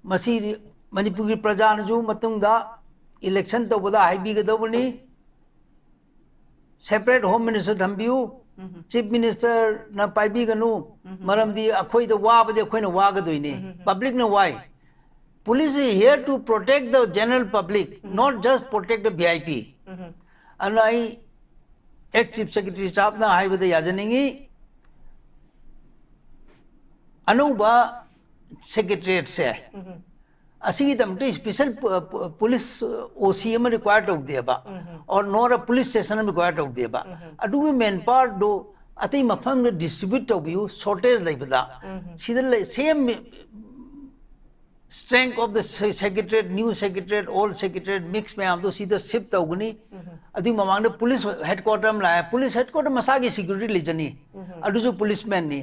ꯃꯁꯤ ꯃꯅꯤꯄꯨꯔꯒꯤ ꯄ꯭ꯔꯖꯥꯅꯁꯨ ꯃꯇꯨꯡꯗ election ꯇꯧꯕꯗ ꯍꯥꯏꯕꯤꯒꯗꯧꯕꯅꯤ, separate Home Minister ꯊꯝꯕꯤꯌꯨ, Chief Minister ꯅ ꯄꯥꯏꯕꯤꯒꯅꯨ, ꯃꯔꯝꯗꯤ ꯑꯩꯈꯣꯏꯗ ꯋꯥꯕꯗꯤ ꯑꯩꯈꯣꯏꯅ ꯋꯥꯒꯗꯣꯏꯅꯤ, public ꯅ ꯋꯥꯏ꯫ Police is here to protect the general public, not just protect the V I P꯫ ꯑꯗꯨꯅ ꯑꯩ ꯑꯦꯛꯁ ꯆꯤꯐ ꯁꯦꯀ꯭ꯔꯦꯇꯔꯤ ꯁꯥꯍꯕꯅ ꯍꯥꯏꯕꯗ ꯌꯥꯖꯅꯤꯡꯉꯤ, ꯑꯅꯧꯕ ꯁꯦꯀ꯭ꯔꯦꯇꯔꯤꯌꯦꯠꯁꯦ ꯑꯁꯤꯒꯤꯗꯃꯛꯇ ꯏꯁꯄꯤꯁꯦꯜ ꯄꯨꯂꯤꯁ ꯑꯣ ꯁꯤ ꯑꯃ ꯔꯤꯀ꯭ꯋꯥꯌꯔ ꯇꯧꯗꯦꯕ, ꯑꯣꯔ ꯅꯣꯔ ꯄꯨꯂꯤꯁ ꯁ꯭ꯇꯦꯁꯟ ꯑꯃ ꯔꯤꯀ꯭ꯋꯥꯌꯔ ꯇꯧꯗꯦꯕ꯫ ꯑꯗꯨꯒꯤ ꯃꯦꯟ ꯄꯥꯋꯔꯗꯨ ꯑꯇꯩ ꯃꯐꯝꯗ ꯗꯤꯁꯇ꯭ꯔꯤꯕ꯭ꯌꯨꯠ ꯇꯧꯕꯤꯌꯨ, ꯁꯣꯔꯇꯦꯖ ꯂꯩꯕꯗ꯫ ꯁꯤꯗ ꯂꯩ, ꯁꯦꯝ strength of the secretariat, new secretariat, old secretariat, mix ꯃꯌꯥꯝꯗꯣ ꯁꯤꯗ ꯁꯤꯐ ꯇꯧꯒꯅꯤ꯫ ꯑꯗꯨꯒꯤ ꯃꯃꯥꯡꯗ ꯄꯨꯂꯤꯁ ꯍꯦꯗꯀ꯭ꯋꯥꯇꯔ ꯑꯃ ꯂꯥꯛꯑꯦ, ꯄꯨꯂꯤꯁ ꯍꯦꯗꯀ꯭ꯋꯥꯇꯔ ꯃꯁꯥꯒꯤ ꯁꯦꯀ꯭ꯌꯨꯔꯤꯇꯤ ꯂꯩꯖꯅꯤ, ꯑꯗꯨꯁꯨ ꯄꯨꯂꯤꯁꯃꯦꯟꯅꯤ꯫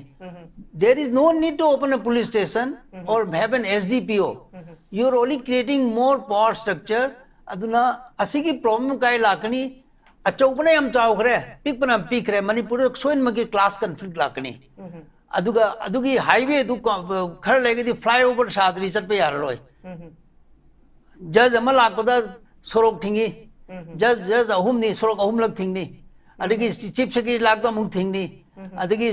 There is no need to open a police station or have an S D P O. You are only creating more power structure. ꯑꯗꯨꯅ ꯑꯁꯤꯒꯤ ꯄ꯭ꯔꯣꯕ꯭ꯂꯦꯝ ꯀꯥꯏ ꯂꯥꯛꯀꯅꯤ? ꯑꯆꯧꯕꯅ ꯌꯥꯝ ꯆꯥꯎꯈ꯭ꯔꯦ, ꯄꯤꯛꯄꯅ ꯌꯥꯝ ꯄꯤꯛꯈ꯭ꯔꯦ꯫ ꯃꯅꯤꯄꯨꯔꯗ ꯁꯣꯏꯗꯅꯃꯛꯀꯤ ꯀ꯭ꯂꯥꯁ ꯀꯟꯐ꯭ꯂꯤꯛ ꯂꯥꯛꯀꯅꯤ꯫ ꯑꯗꯨꯒ ꯑꯗꯨꯒꯤ ꯍꯥꯏꯋꯦꯗꯨ ꯀ-, ꯈꯔ ꯂꯩꯔꯒꯗꯤ ꯐ꯭ꯂꯥꯏꯑꯣꯚꯔ ꯁꯥꯗ꯭ꯔꯤ ꯆꯠꯄ ꯌꯥꯔꯔꯣꯏ꯫ ꯖꯖ ꯑꯃ ꯂꯥꯛꯄꯗ ꯁꯣꯔꯣꯛ ꯊꯤꯡꯉꯤ, ꯖꯖ, ꯖꯖ ꯑꯍꯨꯝꯅꯤ, ꯁꯣꯔꯣꯛ ꯑꯍꯨꯝꯂꯛ ꯊꯤꯡꯅꯤ, ꯑꯗꯒꯤ ꯆꯤꯐ ꯁꯦꯀ꯭ꯔꯦꯇꯔꯤ ꯂꯥꯛꯄ ꯑꯃꯨꯛ ꯊꯤꯡꯅꯤ, ꯑꯗꯒꯤ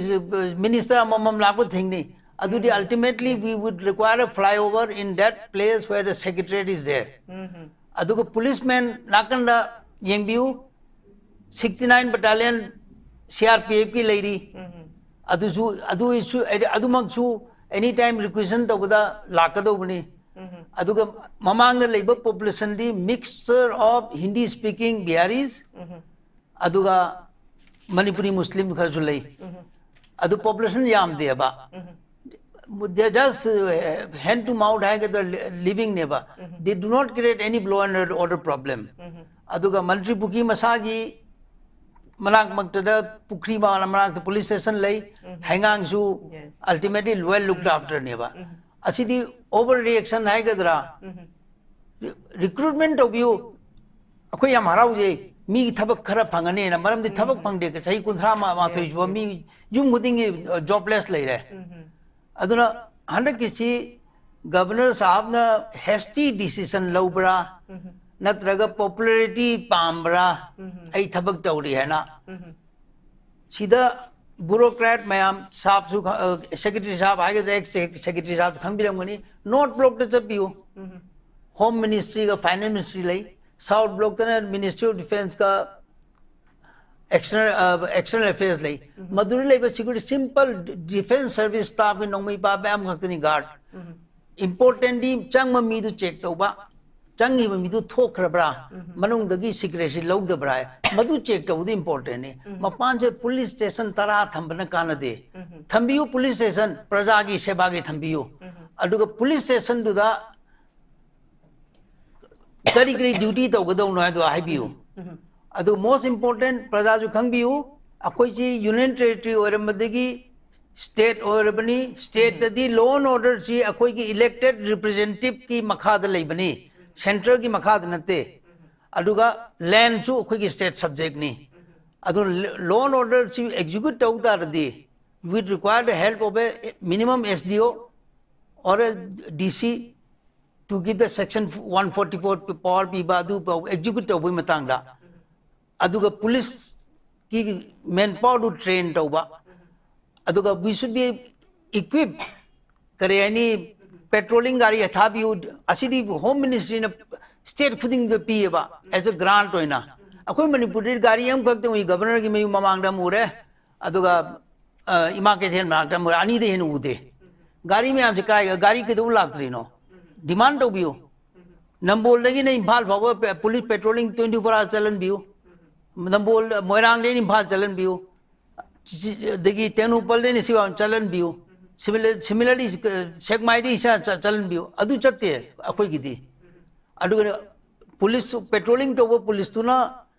ꯃꯤꯅꯤꯁꯇꯔ ꯑꯃꯃꯝ ꯂꯥꯛꯄ ꯊꯤꯡꯅꯤ꯫ ꯑꯗꯨꯗꯤ ultimately we would require a flyover in that place where the secretariat is there. ꯑꯗꯨꯒ ꯄꯨꯂꯤꯁꯃꯦꯟ ꯅꯥꯀꯟꯗ ꯌꯦꯡꯕꯤꯌꯨ, sixty nine battalion C R P F ꯀꯤ ꯂꯩꯔꯤ꯫ ꯑꯗꯨꯁꯨ, ꯑꯗꯨꯁꯨ, ꯑꯗꯨꯃꯛꯁꯨ any time requisition ꯇꯧꯕꯗ ꯂꯥꯛꯀꯗꯧꯕꯅꯤ꯫ ꯑꯗꯨꯒ ꯃꯃꯥꯡꯗ ꯂꯩꯕ ꯄꯣꯄꯨꯂꯦꯁꯟꯗꯤ mixture of Hindi speaking Biharis, ꯑꯗꯨꯒ ꯃꯅꯤꯄꯨꯔꯤ ꯃꯨꯁꯂꯤꯝ ꯈꯔꯁꯨ ꯂꯩ꯫ ꯑꯗꯨ population ꯌꯥꯝꯗꯦꯕ꯫ They just, uh, hand to mouth ꯍꯥꯏꯒꯗ꯭ꯔꯥ, ꯂꯤꯚꯤꯡꯅꯦꯕ꯫ They do not create any law and order problem. ꯑꯗꯨꯒ ꯃꯟꯇ꯭ꯔꯤ ꯄꯨꯈ꯭ꯔꯤ ꯃꯁꯥꯒꯤ ꯃꯅꯥꯛ ꯃꯛꯇꯗ ꯄꯨꯈ꯭ꯔꯤ ꯃꯅꯥꯛꯇ ꯄꯨꯂꯤꯁ ꯁ꯭ꯇꯦꯁꯟ ꯂꯩ, ꯍꯩꯉꯥꯡꯁꯨ ultimately well looked afterꯅꯦꯕ꯫ ꯑꯁꯤꯗꯤ ꯑꯣꯚꯔ ꯔꯤꯑꯦꯛꯁꯟ ꯍꯥꯏꯒꯗ꯭ꯔꯥ? ꯔꯤꯀ꯭ꯔꯨꯠꯃꯦꯟ ꯇꯧꯕꯤꯌꯨ꯫ ꯑꯩꯈꯣꯏ ꯌꯥꯝ ꯍꯔꯥꯎꯖꯩ, ꯃꯤꯒꯤ ꯊꯕꯛ ꯈꯔ ꯐꯪꯉꯅꯤꯅ, ꯃꯔꯝꯗꯤ ꯊꯕꯛ ꯐꯪꯗꯦ꯫ ꯆꯍꯤ ꯀꯨꯟꯊ꯭ꯔꯥ ꯃꯥꯊꯣꯏ ꯁꯨꯕ ꯃꯤ ꯌꯨꯝ ꯈꯨꯗꯤꯡꯒꯤ ꯖꯣꯕꯂꯦꯁ ꯂꯩꯔꯦ꯫ ꯑꯗꯨꯅ ꯍꯟꯗꯛꯀꯤꯁꯤ ꯒꯕꯔꯅꯔ ꯁꯥꯍꯕꯅ ꯍꯦꯁꯇꯤ ꯗꯤꯁꯤꯖꯟ ꯂꯧꯕ꯭ꯔꯥ, ꯅꯠꯇ꯭ꯔꯒ ꯄꯣꯄꯨꯂꯔꯤꯇꯤ ꯄꯥꯝꯕ꯭ꯔꯥ, ꯑꯩ ꯊꯕꯛ ꯇꯧꯔꯤ ꯍꯥꯏꯅ? ꯁꯤꯗ ꯕ꯭ꯌꯨꯔꯣꯀ꯭ꯔꯦꯠ ꯃꯌꯥꯝ, ꯁꯥꯍꯕꯁꯨ, ꯑ, ꯁꯦꯀ꯭ꯔꯦꯇꯔꯤ ꯁꯥꯍꯕ ꯍꯥꯏꯒꯗ꯭ꯔꯥ, ꯑꯦꯛꯁ ꯁꯦꯀ꯭ꯔꯦꯇꯔꯤ ꯁꯥꯍꯕꯁꯨ ꯈꯪꯕꯤꯔꯝꯒꯅꯤ, ꯅꯣꯔꯠ ꯕ꯭ꯂꯣꯛꯇ ꯆꯠꯄꯤꯌꯨ꯫ ꯍꯣꯝ ꯃꯤꯅꯤꯁꯇ꯭ꯔꯤꯒ ꯐꯥꯏꯅꯥꯟꯁ ꯃꯤꯅꯤꯁꯇ꯭ꯔꯤ ꯂꯩ, ꯁꯥꯎꯠ ꯕ꯭ꯂꯣꯛꯇꯅ ꯃꯤꯅꯤꯁꯇ꯭ꯔꯤ ꯑꯣꯐ ꯗꯤꯐꯦꯟꯁꯀ ꯑꯦꯛꯁꯇꯔꯅꯦꯜ ꯑꯦꯛꯁꯇꯔꯅꯦꯜ ꯑꯦꯐꯦꯌꯔꯁ ꯂꯩ꯫ ꯃꯗꯨꯗ ꯂꯩꯕ ꯁꯦꯀ꯭ꯌꯨꯔꯤꯇꯤ, ꯁꯤꯝꯄꯜ ꯗꯤꯐꯦꯟꯁ ꯁꯔꯚꯤꯁ ꯁ꯭ꯇꯥꯐꯀꯤ ꯅꯣꯡꯃꯩ ꯄꯥꯏꯕ ꯃꯌꯥꯝ ꯈꯛꯇꯅꯤ ꯒꯥꯔꯗ꯫ ꯏꯝꯄꯣꯔꯇꯦꯟꯗꯤ ꯆꯪꯕ ꯃꯤꯗꯨ ꯆꯦꯛ ꯇꯧꯕ, ꯆꯪꯉꯤꯕ ꯃꯤꯗꯨ ꯊꯣꯛꯈ꯭ꯔꯕ꯭ꯔꯥ, ꯃꯅꯨꯡꯗꯒꯤ ꯁꯤꯀ꯭ꯔꯦꯁꯤ ꯂꯧꯗꯕ꯭ꯔꯥ, ꯃꯗꯨ ꯆꯦꯛ ꯇꯧꯕꯗꯤ ꯏꯝꯄꯣꯔꯇꯦꯟꯅꯤ꯫ ꯃꯄꯥꯟꯁꯦ ꯄꯨꯂꯤꯁ ꯁ꯭ꯇꯦꯁꯟ ꯇꯔꯥ ꯊꯝꯕꯅ ꯀꯥꯟꯅꯗꯦ꯫ ꯊꯝꯕꯤꯌꯨ ꯄꯨꯂꯤꯁ ꯁ꯭ꯇꯦꯁꯟ, ꯄ꯭ꯔꯖꯥꯒꯤ ꯁꯦꯕꯥꯒꯤ ꯊꯝꯕꯤꯌꯨ꯫ ꯑꯗꯨꯒ ꯄꯨꯂꯤꯁ ꯁ꯭ꯇꯦꯁꯟꯗꯨꯗ ꯀꯔꯤ ꯀꯔꯤ ꯗ꯭ꯌꯨꯇꯤ ꯇꯧꯒꯗꯧꯅꯣ ꯍꯥꯏꯗꯣ ꯍꯥꯏꯕꯤꯌꯨ꯫ ꯑꯗꯨ ꯃꯣꯁ ꯏꯝꯄꯣꯔꯇꯦꯟ, ꯄ꯭ꯔꯖꯥꯁꯨ ꯈꯪꯕꯤꯌꯨ, ꯑꯩꯈꯣꯏꯁꯤ ꯌꯨꯅꯤꯌꯟ ꯇꯦꯔꯤꯇꯣꯔꯤ ꯑꯣꯏꯔꯝꯕꯗꯒꯤ ꯁ꯭ꯇꯦꯠ ꯑꯣꯏꯔꯕꯅꯤ꯫ ꯁ꯭ꯇꯦꯠꯇꯗꯤ ꯂꯣ ꯑꯦꯟ ꯑꯣꯔꯗꯔꯁꯤ ꯑꯩꯈꯣꯏꯒꯤ ꯏꯂꯦꯛꯇꯦꯠ ꯔꯤꯄ꯭ꯔꯖꯦꯟꯇꯦꯇꯤꯞꯀꯤ ꯃꯈꯥꯗ ꯂꯩꯕꯅꯤ, ꯁꯦꯟꯇ꯭ꯔꯦꯜꯒꯤ ꯃꯈꯥꯗ ꯅꯠꯇꯦ꯫ ꯑꯗꯨꯒ ꯂꯦꯟꯁꯨ ꯑꯩꯈꯣꯏꯒꯤ ꯁ꯭ꯇꯦꯠ ꯁꯕꯖꯦꯛꯅꯤ꯫ ꯑꯗꯨꯅ ꯂꯣ ꯑꯦꯟ ꯑꯣꯔꯗꯔꯁꯤ ꯑꯦꯛꯖꯤꯀ꯭ꯌꯨꯠ ꯇꯧ ꯇꯥꯔꯗꯤ, we require the help of a minimum S D O or a D C to give the section one forty-four power ꯄꯤꯕ ꯑꯗꯨ ꯑꯦꯛꯖꯤꯀ꯭ꯌꯨꯠ ꯇꯧꯕꯒꯤ ꯃꯇꯥꯡꯗ꯫ ꯑꯗꯨꯒ ꯄꯨꯂꯤꯁꯀꯤ ꯃꯦꯟ ꯄꯥꯋꯔꯗꯨ ꯇ꯭ꯔꯦꯟ ꯇꯧꯕ꯫ ꯑꯗꯨꯒ we should be equipped, ꯀꯔꯤ ꯍꯥꯏꯅꯤ, ꯄꯦꯇ꯭ꯔꯣꯂꯤꯡ ꯒꯥꯔꯤ ꯊꯥꯕꯤꯌꯨ꯫ ꯑꯁꯤꯗꯤ ꯍꯣꯝ ꯃꯤꯅꯤꯁꯇ꯭ꯔꯤꯅ ꯁ꯭ꯇꯦꯠ ꯈꯨꯗꯤꯡꯗ ꯄꯤꯌꯦꯕ, ꯑꯦꯁ ꯑꯦ ꯒ꯭ꯔꯥꯟꯠ ꯑꯣꯏꯅ꯫ ꯑꯩꯈꯣꯏ ꯃꯅꯤꯄꯨꯔꯗꯗꯤ ꯒꯥꯔꯤ ꯑꯃꯈꯛꯇꯪ ꯎꯏ, ꯒꯕꯔꯅꯔꯒꯤ ꯃꯌꯨꯝ ꯃꯃꯥꯡꯗ ꯑꯃ ꯎꯔꯦ, ꯑꯗꯨꯒ ꯑ, ꯏꯃꯥ ꯀꯩꯊꯦꯜ ꯃꯅꯥꯛꯇ ꯑꯃ ꯎꯔꯦ, ꯑꯅꯤꯗ ꯍꯦꯟꯅ ꯎꯗꯦ꯫ ꯒꯥꯔꯤ ꯃꯌꯥꯝꯁꯦ ꯀꯥꯏ, ꯒꯥꯔꯤ ꯀꯩꯗꯧꯕ ꯂꯥꯛꯇ꯭ꯔꯤꯅꯣ? ꯗꯤꯃꯥꯟ ꯇꯧꯕꯤꯌꯨ꯫ ꯅꯝꯕꯣꯜꯗꯒꯤꯅ ꯏꯝꯐꯥꯜ ꯐꯥꯎꯕ ꯄꯦ-, police patrolling twenty four hours ꯆꯠꯍꯟꯕꯤꯌꯨ꯫ ꯅꯝꯕꯣꯜ, ꯃꯣꯏꯔꯥꯡꯗꯒꯤꯅ ꯏꯝꯐꯥꯜ ꯆꯠꯍꯟꯕꯤꯌꯨ꯫ ꯁꯤ-, ꯑꯗꯒꯤ ꯇꯦꯡꯅꯧꯄꯜꯗꯒꯤꯅ ꯁꯤꯐꯥꯎ ꯆꯠꯍꯟꯕꯤꯌꯨ꯫ Similar-, similarly, ꯑ, ꯁꯦꯛꯃꯥꯏꯗꯒꯤ ꯏꯁꯥ ꯆ-, ꯆꯠꯍꯟꯕꯤꯌꯨ꯫ ꯑꯗꯨ ꯆꯠꯇꯦ ꯑꯩꯈꯣꯏꯒꯤꯗꯤ꯫ ꯑꯗꯨꯒ ꯄꯨꯂꯤꯁ, ꯄꯦꯇ꯭ꯔꯣꯂꯤꯡ ꯇꯧꯕ ꯄꯨꯂꯤꯁꯇꯨꯅ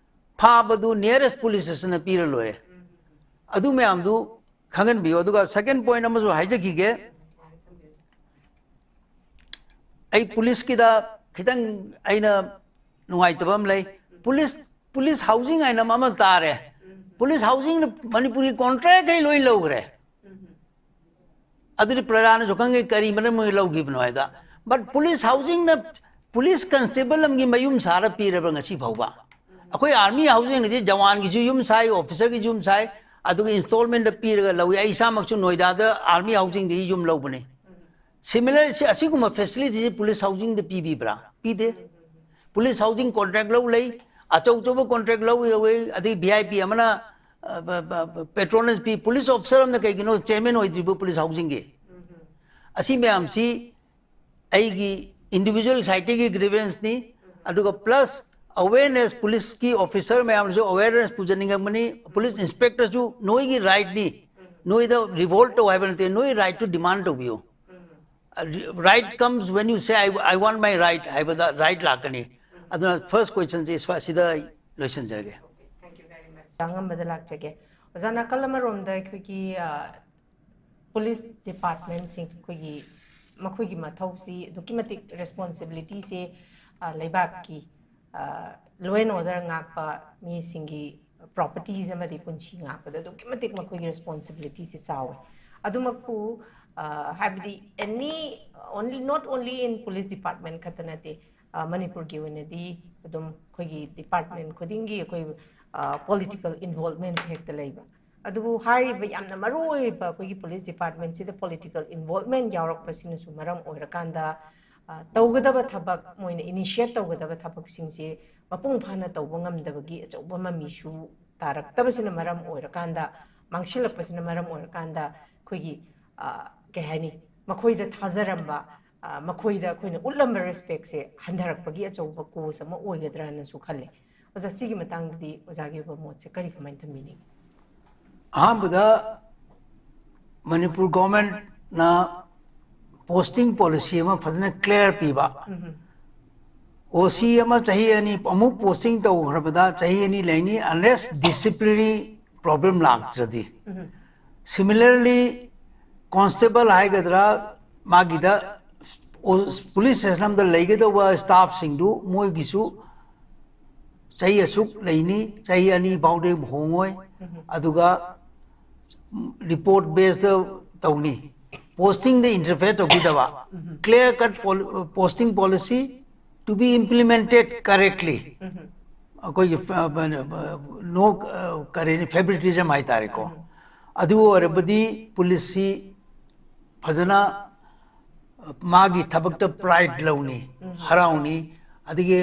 ꯐꯥꯕꯗꯨ nearest police stationꯗ ꯄꯤꯔ ꯂꯣꯏꯔꯦ꯫ ꯑꯗꯨ ꯃꯌꯥꯝꯗꯨ ꯈꯪꯍꯟꯕꯤꯌꯨ꯫ ꯑꯗꯨꯒ second point ꯑꯃꯁꯨ ꯍꯥꯏꯖꯈꯤꯒꯦ꯫ ꯑꯩ ꯄꯨꯂꯤꯁꯀꯤꯗ ꯈꯤꯇꯪ ꯑꯩꯅ ꯅꯨꯡꯉꯥꯏꯇꯕ ꯑꯃ ꯂꯩ꯫ ꯄꯨꯂꯤꯁ, ꯄꯨꯂꯤꯁ ꯍꯥꯎꯁꯤꯡ ꯍꯥꯏꯅ ꯑꯃ ꯇꯥꯔꯦ꯫ ꯄꯨꯂꯤꯁ ꯍꯥꯎꯁꯤꯡꯅ ꯃꯅꯤꯄꯨꯔꯒꯤ ꯀꯣꯟꯇ꯭ꯔꯦꯛꯈꯩ ꯂꯣꯏ ꯂꯧꯈ꯭ꯔꯦ꯫ ꯑꯗꯨꯗꯤ ꯄ꯭ꯔꯖꯥꯅꯁꯨ ꯈꯪꯉꯦ ꯀꯔꯤ ꯃꯔꯝ ꯑꯣꯏꯅ ꯂꯧꯈꯤꯕꯅꯣ ꯍꯥꯏꯗ꯫ But ꯄꯨꯂꯤꯁ ꯍꯥꯎꯁꯤꯡꯅ ꯄꯨꯂꯤꯁ ꯀꯟꯁꯇꯦꯕꯜ ꯑꯃꯒꯤ ꯃꯌꯨꯝ ꯁꯥꯔ ꯄꯤꯔꯕ ꯉꯁꯤ ꯐꯥꯎꯕ? ꯑꯩꯈꯣꯏ ꯑꯥꯔꯃꯤ ꯍꯥꯎꯁꯤꯡꯅꯗꯤ ꯖꯋꯥꯟꯒꯤꯁꯨ ꯌꯨꯝ ꯁꯥꯏ, ꯑꯣꯐꯤꯁꯔꯒꯤꯁꯨ ꯌꯨꯝ ꯁꯥꯏ, ꯑꯗꯨꯒ ꯏꯟꯁꯇꯣꯜꯃꯦꯟꯗ ꯄꯤꯔꯒ ꯂꯧꯏ꯫ ꯑꯩ ꯏꯁꯥꯃꯛꯁꯨ ꯅꯣꯏꯗꯥꯗ ꯑꯥꯔꯃꯤ ꯍꯥꯎꯁꯤꯡꯗꯒꯤ ꯌꯨꯝ ꯂꯧꯕꯅꯤ꯫ Similar ꯁꯤ, ꯑꯁꯤꯒꯨꯝꯕ ꯐꯦꯁꯤꯂꯤꯇꯤꯁꯤ ꯄꯨꯂꯤꯁ ꯍꯥꯎꯁꯤꯡꯗ ꯄꯤꯕꯤꯕ꯭ꯔꯥ? ꯄꯤꯗꯦ꯫ ꯄꯨꯂꯤꯁ ꯍꯥꯎꯁꯤꯡ ꯀꯣꯟꯇ꯭ꯔꯦꯛ ꯂꯧ ꯂꯩ, ꯑꯆꯧ ꯑꯆꯧꯕ ꯀꯣꯟꯇ꯭ꯔꯦꯛ ꯂꯧ ꯂꯧꯋꯤ, ꯑꯗꯩ ꯚꯤ ꯑꯥꯏ ꯄꯤ ꯑꯃꯅ ꯄꯦꯇ꯭ꯔꯣꯅꯦꯖ ꯄꯤ꯫ ꯄꯨꯂꯤꯁ ꯑꯣꯐꯤꯁꯔ ꯑꯃꯅ ꯀꯩꯒꯤꯅꯣ ꯆꯤꯌꯔꯃꯦꯟ ꯑꯣꯏꯗ꯭ꯔꯤꯕ ꯄꯨꯂꯤꯁ ꯍꯥꯎꯁꯤꯡꯒꯤ? ꯑꯁꯤ ꯃꯌꯥꯝꯁꯤ ꯑꯩꯒꯤ ꯏꯟꯗꯤꯕꯤꯖꯨꯋꯦꯜ ꯁꯥꯏꯠꯇꯒꯤ ꯒ꯭ꯔꯤꯚꯦꯟꯁꯅꯤ꯫ ꯑꯗꯨꯒ ꯄ꯭ꯂꯁ ꯑꯋꯦꯔꯅꯦꯁ, ꯄꯨꯂꯤꯁꯀꯤ ꯑꯣꯐꯤꯁꯔ ꯃꯌꯥꯝꯅꯁꯨ ꯑꯋꯦꯔꯅꯦꯁ ꯄꯨꯖꯅꯤꯡꯉꯝꯒꯅꯤ, ꯄꯨꯂꯤꯁ ꯏꯟꯁꯄꯦꯛꯇꯔꯁꯨ ꯅꯣꯏꯒꯤ ꯔꯥꯏꯠꯅꯤ꯫ ꯅꯣꯏꯗ ꯔꯤꯚꯣꯜꯠ ꯇꯧ ꯍꯥꯏꯕ ꯅꯠꯇꯦ, ꯅꯣꯏ ꯔꯥꯏꯠꯇꯨ ꯗꯤꯃꯥꯟ ꯇꯧꯕꯤꯌꯨ꯫ Right comes when you say, "I, I want my right" ꯍꯥꯏꯕꯗ ꯔꯥꯏꯠ ꯂꯥꯛꯀꯅꯤ꯫ ꯑꯗꯨꯅ ꯐꯥꯔꯁ ꯀꯣꯏꯁꯟꯁꯦ ꯁꯤꯗ ꯑꯩ ꯂꯣꯏꯁꯤꯟꯖꯔꯒꯦ꯫ ꯑꯉꯝꯕꯗ ꯂꯥꯛꯆꯒꯦ꯫ ꯑꯣꯖꯥ, ꯅꯥꯀꯜ ꯑꯃꯔꯣꯝꯗ ꯑꯩꯈꯣꯏꯒꯤ ꯄꯨꯂꯤꯁ ꯗꯤꯄꯥꯔꯠꯃꯦꯟꯁꯤꯡ ꯑꯩꯈꯣꯏꯒꯤ ꯃꯈꯣꯏꯒꯤ ꯃꯊꯧꯁꯤ ꯑꯗꯨꯛꯀꯤ ꯃꯇꯤꯛ ꯔꯦꯁꯄꯣꯟꯁꯤꯕꯤꯂꯤꯇꯤꯁꯦ ꯂꯩꯕꯥꯛꯀꯤ ꯂꯣ ꯑꯦꯟ ꯑꯣꯔꯗꯔ ꯉꯥꯛꯄ ꯃꯤꯁꯤꯡꯒꯤ ꯄ꯭ꯔꯣꯄꯔꯇꯤꯁ ꯑꯃꯗꯤ ꯄꯨꯟꯁꯤ ꯉꯥꯛꯄꯗ ꯑꯗꯨꯛꯀꯤ ꯃꯇꯤꯛ ꯃꯈꯣꯏꯒꯤ ꯔꯦꯁꯄꯣꯟꯁꯤꯕꯤꯂꯤꯇꯤꯁꯤ ꯆꯥꯎꯋꯦ꯫ ꯑꯗꯨꯃꯛꯄꯨ ꯍꯥꯏꯕꯗꯤ ꯑꯦꯅꯤ ꯑꯣꯟꯂꯤ ꯅꯣꯠ ꯑꯣꯟꯂꯤ ꯏꯟ ꯄꯨꯂꯤꯁ ꯗꯤꯄꯥꯔꯠꯃꯦꯟ ꯈꯛꯇ ꯅꯠꯇꯦ, ꯃꯅꯤꯄꯨꯔꯒꯤ ꯑꯣꯏꯅꯗꯤ ꯑꯗꯨꯝ ꯑꯩꯈꯣꯏꯒꯤ ꯗꯤꯄꯥꯔꯠꯃꯦꯟ ꯈꯨꯗꯤꯡꯒꯤ ꯑꯩꯈꯣꯏ ꯄꯣꯂꯤꯇꯤꯀꯦꯜ ꯏꯟꯚꯣꯜꯕꯃꯦꯟꯁꯦ ꯍꯦꯛꯇ ꯂꯩꯕ꯫ ꯑꯗꯨꯕꯨ ꯍꯥꯏꯔꯤꯕ ꯌꯥꯝꯅ ꯃꯔꯨ ꯑꯣꯏꯔꯤꯕ ꯑꯩꯈꯣꯏꯒꯤ ꯄꯨꯂꯤꯁ ꯗꯤꯄꯥꯔꯠꯃꯦꯟꯁꯤꯗ ꯄꯣꯂꯤꯇꯤꯀꯦꯜ ꯏꯟꯚꯣꯜꯕꯃꯦꯟ ꯌꯥꯎꯔꯛꯄꯁꯤꯅꯁꯨ ꯃꯔꯝ ꯑꯣꯏꯔꯀꯥꯟꯗ ꯇꯧꯒꯗꯕ ꯊꯕꯛ, ꯃꯣꯏꯅ ꯏꯅꯤꯁꯤꯌꯦꯠ ꯇꯧꯒꯗꯕ ꯊꯕꯛꯁꯤꯡꯁꯦ ꯃꯄꯨꯡ ꯐꯥꯅ ꯇꯧꯕ ꯉꯝꯗꯕꯒꯤ ꯑꯆꯧꯕ ꯃꯃꯤꯁꯨ ꯇꯥꯔꯛꯇꯕꯁꯤꯅ ꯃꯔꯝ ꯑꯣꯏꯔꯀꯥꯟꯗ, ꯃꯥꯡꯁꯤꯜꯂꯛꯄꯁꯤꯅ ꯃꯔꯝ ꯑꯣꯏꯔꯀꯥꯟꯗ ꯑꯩꯈꯣꯏꯒꯤ ꯀꯩ ꯍꯥꯏꯅꯤ, ꯃꯈꯣꯏꯗ ꯊꯥꯖꯔꯝꯕ, ꯃꯈꯣꯏꯗ ꯑꯩꯈꯣꯏꯅ ꯎꯠꯂꯝꯕ ꯔꯦꯁꯄꯦꯛꯁꯦ ꯍꯟꯊꯔꯛꯄꯒꯤ ꯑꯆꯧꯕ ꯀꯣꯁ ꯑꯃ ꯑꯣꯏꯒꯗ꯭ꯔꯥꯅꯁꯨ ꯈꯜꯂꯦ꯫ ꯑꯣꯖꯥ, ꯁꯤꯒꯤ ꯃꯇꯥꯡꯗꯗꯤ ꯑꯣꯖꯥꯒꯤ ꯑꯣꯏꯕ ꯃꯣꯠꯁꯦ ꯀꯔꯤ ꯀꯃꯥꯏꯅ ꯊꯝꯕꯤꯅꯤꯡꯉꯤ? ꯑꯍꯥꯟꯕꯗ ꯃꯅꯤꯄꯨꯔ ꯒꯣꯔꯃꯦꯟꯅ ꯄꯣꯁꯇꯤꯡ ꯄꯣꯂꯤꯁꯤ ꯑꯃ ꯐꯖꯅ ꯀ꯭ꯂꯤꯌꯥꯔ ꯄꯤꯕ꯫ ꯑꯣ ꯁꯤ ꯑꯃ ꯆꯍꯤ ꯑꯅꯤ ꯑꯃꯨꯛ ꯄꯣꯁꯇꯤꯡ ꯇꯧꯈ꯭ꯔꯕꯗ ꯆꯍꯤ ꯑꯅꯤ ꯂꯩꯅꯤ, unless disciplinary problem ꯂꯥꯛꯇ꯭ꯔꯗꯤ꯫ Similarly, ꯀꯣꯟꯁꯇꯦꯕꯜ ꯍꯥꯏꯒꯗ꯭ꯔꯥ, ꯃꯥꯒꯤꯗ ꯄꯨꯂꯤꯁ ꯁ꯭ꯇꯦꯁꯟ ꯑꯃꯗ ꯂꯩꯒꯗꯧꯕ ꯁ꯭ꯇꯥꯐꯁꯤꯡꯗꯨ ꯃꯣꯏꯒꯤꯁꯨ ꯆꯍꯤ ꯑꯁꯨꯛ ꯂꯩꯅꯤ, ꯆꯍꯤ ꯑꯅꯤ ꯐꯥꯎꯗꯤ ꯍꯣꯡꯉꯣꯏ, ꯑꯗꯨꯒ ꯔꯤꯄꯣꯔꯠ ꯕꯦꯁꯇ ꯇꯧꯅꯤ꯫ ꯄꯣꯁꯇꯤꯡꯗ interfere ꯇꯧꯕꯤꯗꯕ꯫ Clear cut posting policy to be implemented correctly꯫ ꯑꯩꯈꯣꯏꯒꯤ ꯅꯣ ꯀꯔꯤꯅꯤ, ꯐꯦꯕ꯭ꯔꯤꯇꯤꯖꯝ ꯍꯥꯏꯇꯥꯔꯦꯀꯣ꯫ ꯑꯗꯨ ꯑꯣꯏꯔꯕꯗꯤ ꯄꯨꯂꯤꯁꯁꯤ ꯐꯖꯅ ꯃꯥꯒꯤ ꯊꯕꯛꯇ ꯄ꯭ꯔꯥꯏꯗ ꯂꯧꯅꯤ, ꯍꯔꯥꯎꯅꯤ꯫ ꯑꯗꯒꯤ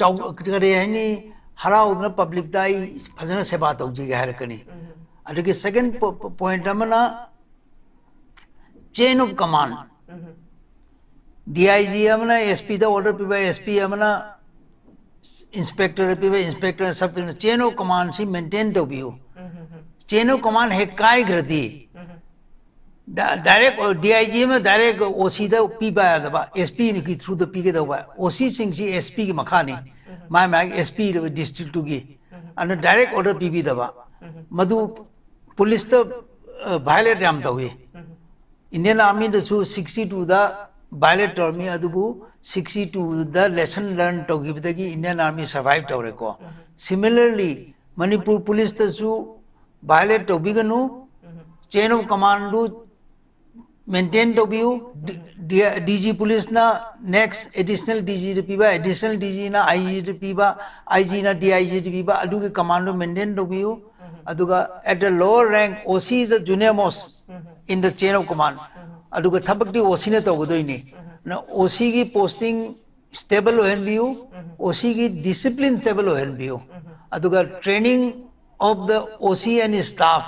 ꯆꯥꯎ ꯀꯔꯤ ꯍꯥꯏꯅꯤ, ꯍꯔꯥꯎꯗꯅ ꯄꯕ꯭ꯂꯤꯛꯇ ꯑꯩ ꯐꯖꯅ ꯁꯦꯕꯥ ꯇꯧꯖꯒꯦ ꯍꯥꯏꯔꯛꯀꯅꯤ꯫ ꯑꯗꯒꯤ ꯁꯦꯀꯦꯟ ꯄꯣꯏꯟꯠ ꯑꯃꯅ ꯆꯦꯟ of common. D I G ꯑꯃꯅ ꯑꯦꯁ ꯄꯤꯗ ꯑꯣꯔꯗꯔ ꯄꯤꯕ, ꯑꯦꯁ ꯄꯤ ꯑꯃꯅ ꯏꯟꯁꯄꯦꯛꯇꯔꯗ ꯄꯤꯕ, ꯏꯟꯁꯄꯦꯛꯇꯔꯅ ꯁꯕ ꯗꯤꯕꯤꯖꯟ꯫ ꯆꯦꯟ ꯑꯣꯐ ꯀꯃꯥꯟꯁꯤ ꯃꯦꯟꯇꯦꯟ ꯇꯧꯕꯤꯌꯨ꯫ ꯆꯦꯟ ꯑꯣꯐ ꯀꯃꯥꯟ ꯍꯦꯛ ꯀꯥꯏꯈ꯭ꯔꯗꯤ ꯗꯥꯏꯔꯦꯛ ꯗꯤ ꯑꯥꯏ ꯖꯤ ꯑꯃ ꯗꯥꯏꯔꯦꯛ ꯑꯣ ꯁꯤꯗ ꯄꯤꯕ ꯌꯥꯗꯕ, ꯑꯦꯁ ꯄꯤꯒꯤ ꯊ꯭ꯔꯨꯗ ꯄꯤꯒꯗꯧꯕ꯫ ꯑꯣ ꯁꯤꯁꯤꯡꯁꯤ ꯑꯦꯁ ꯄꯤꯒꯤ ꯃꯈꯥꯅꯤ, ꯃꯥꯏ ꯃꯥꯒꯤ ꯑꯦꯁ ꯄꯤ ꯗꯤꯁꯇ꯭ꯔꯤꯛꯇꯨꯒꯤ꯫ ꯑꯗꯨꯅ ꯗꯥꯏꯔꯦꯛ ꯑꯣꯔꯗꯔ ꯄꯤꯕꯤꯗꯕ, ꯃꯗꯨ ꯄꯨꯂꯤꯁꯇ ꯚꯥꯏꯑꯣꯂꯦꯠ ꯌꯥꯝ ꯇꯧꯏ꯫ ꯏꯟꯗꯤꯌꯟ ꯑꯥꯔꯃꯤꯗꯁꯨ ꯁꯤꯛꯁꯇꯤ ꯇꯨꯗ ꯚꯥꯏꯑꯣꯂꯦꯠ ꯇꯧꯔꯝꯃꯤ, ꯑꯗꯨꯕꯨ ꯁꯤꯛꯁꯇꯤ ꯇꯨꯗ ꯂꯦꯁꯟ ꯂꯔꯟ ꯇꯧꯈꯤꯕꯗꯒꯤ ꯏꯟꯗꯤꯌꯟ ꯑꯥꯔꯃꯤ ꯁꯔꯚꯥꯏꯚ ꯇꯧꯔꯦꯀꯣ꯫ ꯁꯤꯃꯤꯂꯔꯂꯤ ꯃꯅꯤꯄꯨꯔ ꯄꯨꯂꯤꯁꯇꯁꯨ ꯚꯥꯏꯑꯣꯂꯦꯠ ꯇꯧꯕꯤꯒꯅꯨ꯫ ꯆꯦꯟ ꯑꯣꯐ ꯀꯃꯥꯟꯗꯨ ꯃꯦꯟꯇꯦꯟ ꯇꯧꯕꯤꯌꯨ꯫ ꯗꯤ ꯖꯤ ꯄꯨꯂꯤꯁꯅ ꯅꯦꯛꯁ ꯑꯦꯗꯤꯁꯅꯦꯜ ꯗꯤ ꯖꯤꯗ ꯄꯤꯕ, ꯑꯦꯗꯤꯁꯅꯦꯜ ꯗꯤ ꯖꯤꯅ ꯑꯥꯏ ꯖꯤꯗ ꯄꯤꯕ, ꯑꯥꯏ ꯖꯤꯅ ꯗꯤ ꯑꯥꯏ ꯖꯤꯗ ꯄꯤꯕ, ꯑꯗꯨꯒꯤ ꯀꯃꯥꯟꯗꯨ ꯃꯦꯟꯇꯦꯟ ꯇꯧꯕꯤꯌꯨ꯫ ꯑꯗꯨꯒ at the lower rank, O C is the junior most in the chain of command. ꯑꯗꯨꯒ ꯊꯕꯛꯇꯤ ꯑꯣ ꯁꯤꯅ ꯇꯧꯒꯗꯣꯏꯅꯤ꯫ ꯑꯗꯨꯅ ꯑꯣ ꯁꯤꯒꯤ ꯄꯣꯁꯇꯤꯡ ꯁ꯭ꯇꯦꯕꯜ ꯑꯣꯏꯍꯟꯕꯤꯌꯨ, ꯑꯣ ꯁꯤꯒꯤ ꯗꯤꯁꯤꯄ꯭ꯂꯤꯟ ꯁ꯭ꯇꯦꯕꯜ ꯑꯣꯏꯍꯟꯕꯤꯌꯨ꯫ ꯑꯗꯨꯒ training of the O C and staff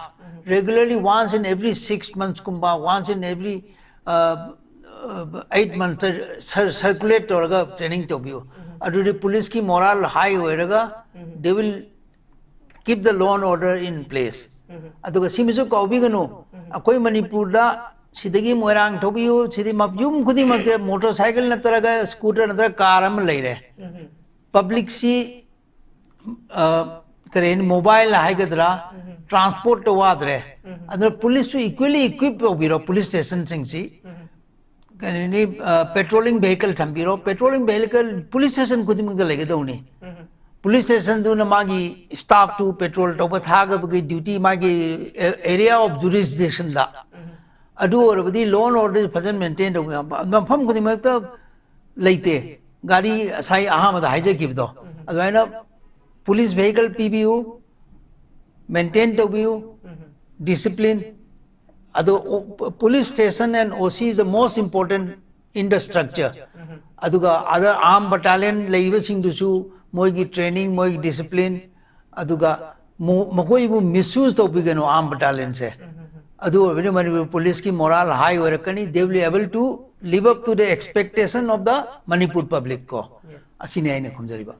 regularly, once in every six months ꯀꯨꯝꯕ, once in every eight months circulate ꯇꯧꯔꯒ ꯇ꯭ꯔꯦꯅꯤꯡ ꯇꯧꯕꯤꯌꯨ꯫ ꯑꯗꯨꯗꯤ ꯄꯨꯂꯤꯁꯀꯤ ꯃꯣꯔꯥꯜ ꯍꯥꯏ ꯑꯣꯏꯔꯒ they will keep the law and order in place. ꯑꯗꯨꯒ ꯁꯤꯃꯁꯨ ꯀꯥꯎꯕꯤꯒꯅꯨ, ꯑꯩꯈꯣꯏ ꯃꯅꯤꯄꯨꯔꯗ ꯁꯤꯗꯒꯤ ꯃꯣꯏꯔꯥꯡ ꯊꯧꯕꯤꯌꯨ, ꯁꯤꯗꯤ ꯃ-, ꯌꯨꯝ ꯈꯨꯗꯤꯡꯃꯛꯇ ꯃꯣꯇꯣꯔ ꯁꯥꯏꯀꯜ ꯅꯠꯇ꯭ꯔꯒ ꯁ꯭ꯀꯨꯇꯔ ꯅꯠꯇ꯭ꯔꯒ ꯀꯥꯔ ꯑꯃ ꯂꯩꯔꯦ꯫ ꯄꯕ꯭ꯂꯤꯛꯁꯤ, ꯑ, ꯀꯔꯤ ꯍꯥꯏꯅꯤ, ꯃꯣꯕꯥꯏꯜ ꯍꯥꯏꯒꯗ꯭ꯔꯥ, ꯇ꯭ꯔꯥꯟꯁꯄꯣꯔꯠꯇ ꯋꯥꯗ꯭ꯔꯦ꯫ ꯑꯗꯨꯅ ꯄꯨꯂꯤꯁꯁꯨ equally equip ꯇꯧꯕꯤꯔꯣ, ꯄꯨꯂꯤꯁ ꯁ꯭ꯇꯦꯁꯟꯁꯤꯡꯁꯤ꯫ ꯀꯔꯤꯅꯤ, ꯄꯦꯇ꯭ꯔꯣꯂꯤꯡ ꯚꯦꯍꯤꯀꯜ ꯊꯝꯕꯤꯔꯣ꯫ ꯄꯦꯇ꯭ꯔꯣꯂꯤꯡ ꯚꯦꯍꯤꯀꯜ ꯄꯨꯂꯤꯁ ꯁ꯭ꯇꯦꯁꯟ ꯈꯨꯗꯤꯡꯃꯛꯇ ꯂꯩꯒꯗꯧꯅꯤ꯫ ꯄꯨꯂꯤꯁ ꯁ꯭ꯇꯦꯁꯟꯗꯨꯅ ꯃꯥꯒꯤ ꯁ꯭ꯇꯥꯐꯇꯨ ꯄꯦꯇ꯭ꯔꯣꯜ ꯇꯧꯕ ꯊꯥꯒꯕꯒꯤ ꯗ꯭ꯌꯨꯇꯤ ꯃꯥꯒꯤ ꯑꯦꯔꯤꯌꯥ ꯑꯣꯐ ꯖꯨꯔꯤꯁꯗꯤꯛꯁꯟꯗ꯫ ꯑꯗꯨ ꯑꯣꯏꯔꯕꯗꯤ law and order ꯐꯖꯅ ꯃꯦꯟꯇꯦꯟ ꯇꯧꯕ ꯉꯝꯕ꯫ ꯃꯐꯝ ꯈꯨꯗꯤꯡꯃꯛꯇ ꯂꯩꯇꯦ꯫ ꯒꯥꯔꯤ ꯉꯁꯥꯏ ꯑꯍꯥꯟꯕꯗ ꯍꯥꯏꯖꯈꯤꯕꯗꯣ, ꯑꯗꯨꯃꯥꯏꯅ ꯄꯨꯂꯤꯁ ꯚꯦꯍꯤꯀꯜ ꯄꯤꯕꯤꯌꯨ, ꯃꯦꯟꯇꯦꯟ ꯇꯧꯕꯤꯌꯨ, ꯗꯤꯁꯤꯄ꯭ꯂꯤꯟ꯫ ꯑꯗꯣ police station and O C is the most important in the structure. ꯑꯗꯨꯒ other armed battalion ꯂꯩꯔꯤꯕꯁꯤꯡꯗꯨꯁꯨ ꯃꯣꯏꯒꯤ training, ꯃꯣꯏꯒꯤ discipline, ꯑꯗꯨꯒ ꯃꯣ- ꯃꯈꯣꯏꯕꯨ misuse ꯇꯧꯕꯤꯒꯅꯨ armed battalionꯁꯦ꯫ ꯑꯗꯨ ꯑꯣꯏꯕꯅꯤ ꯃꯅꯤꯄꯨꯔ ꯄꯨꯂꯤꯁꯀꯤ morale high ꯑꯣꯏꯔꯛꯀꯅꯤ, they will be able to live up to the expectation of the Manipur public ꯀꯣ꯫ ꯑꯁꯤꯅꯤ ꯑꯩꯅ ꯈꯨꯝꯖꯔꯤꯕ꯫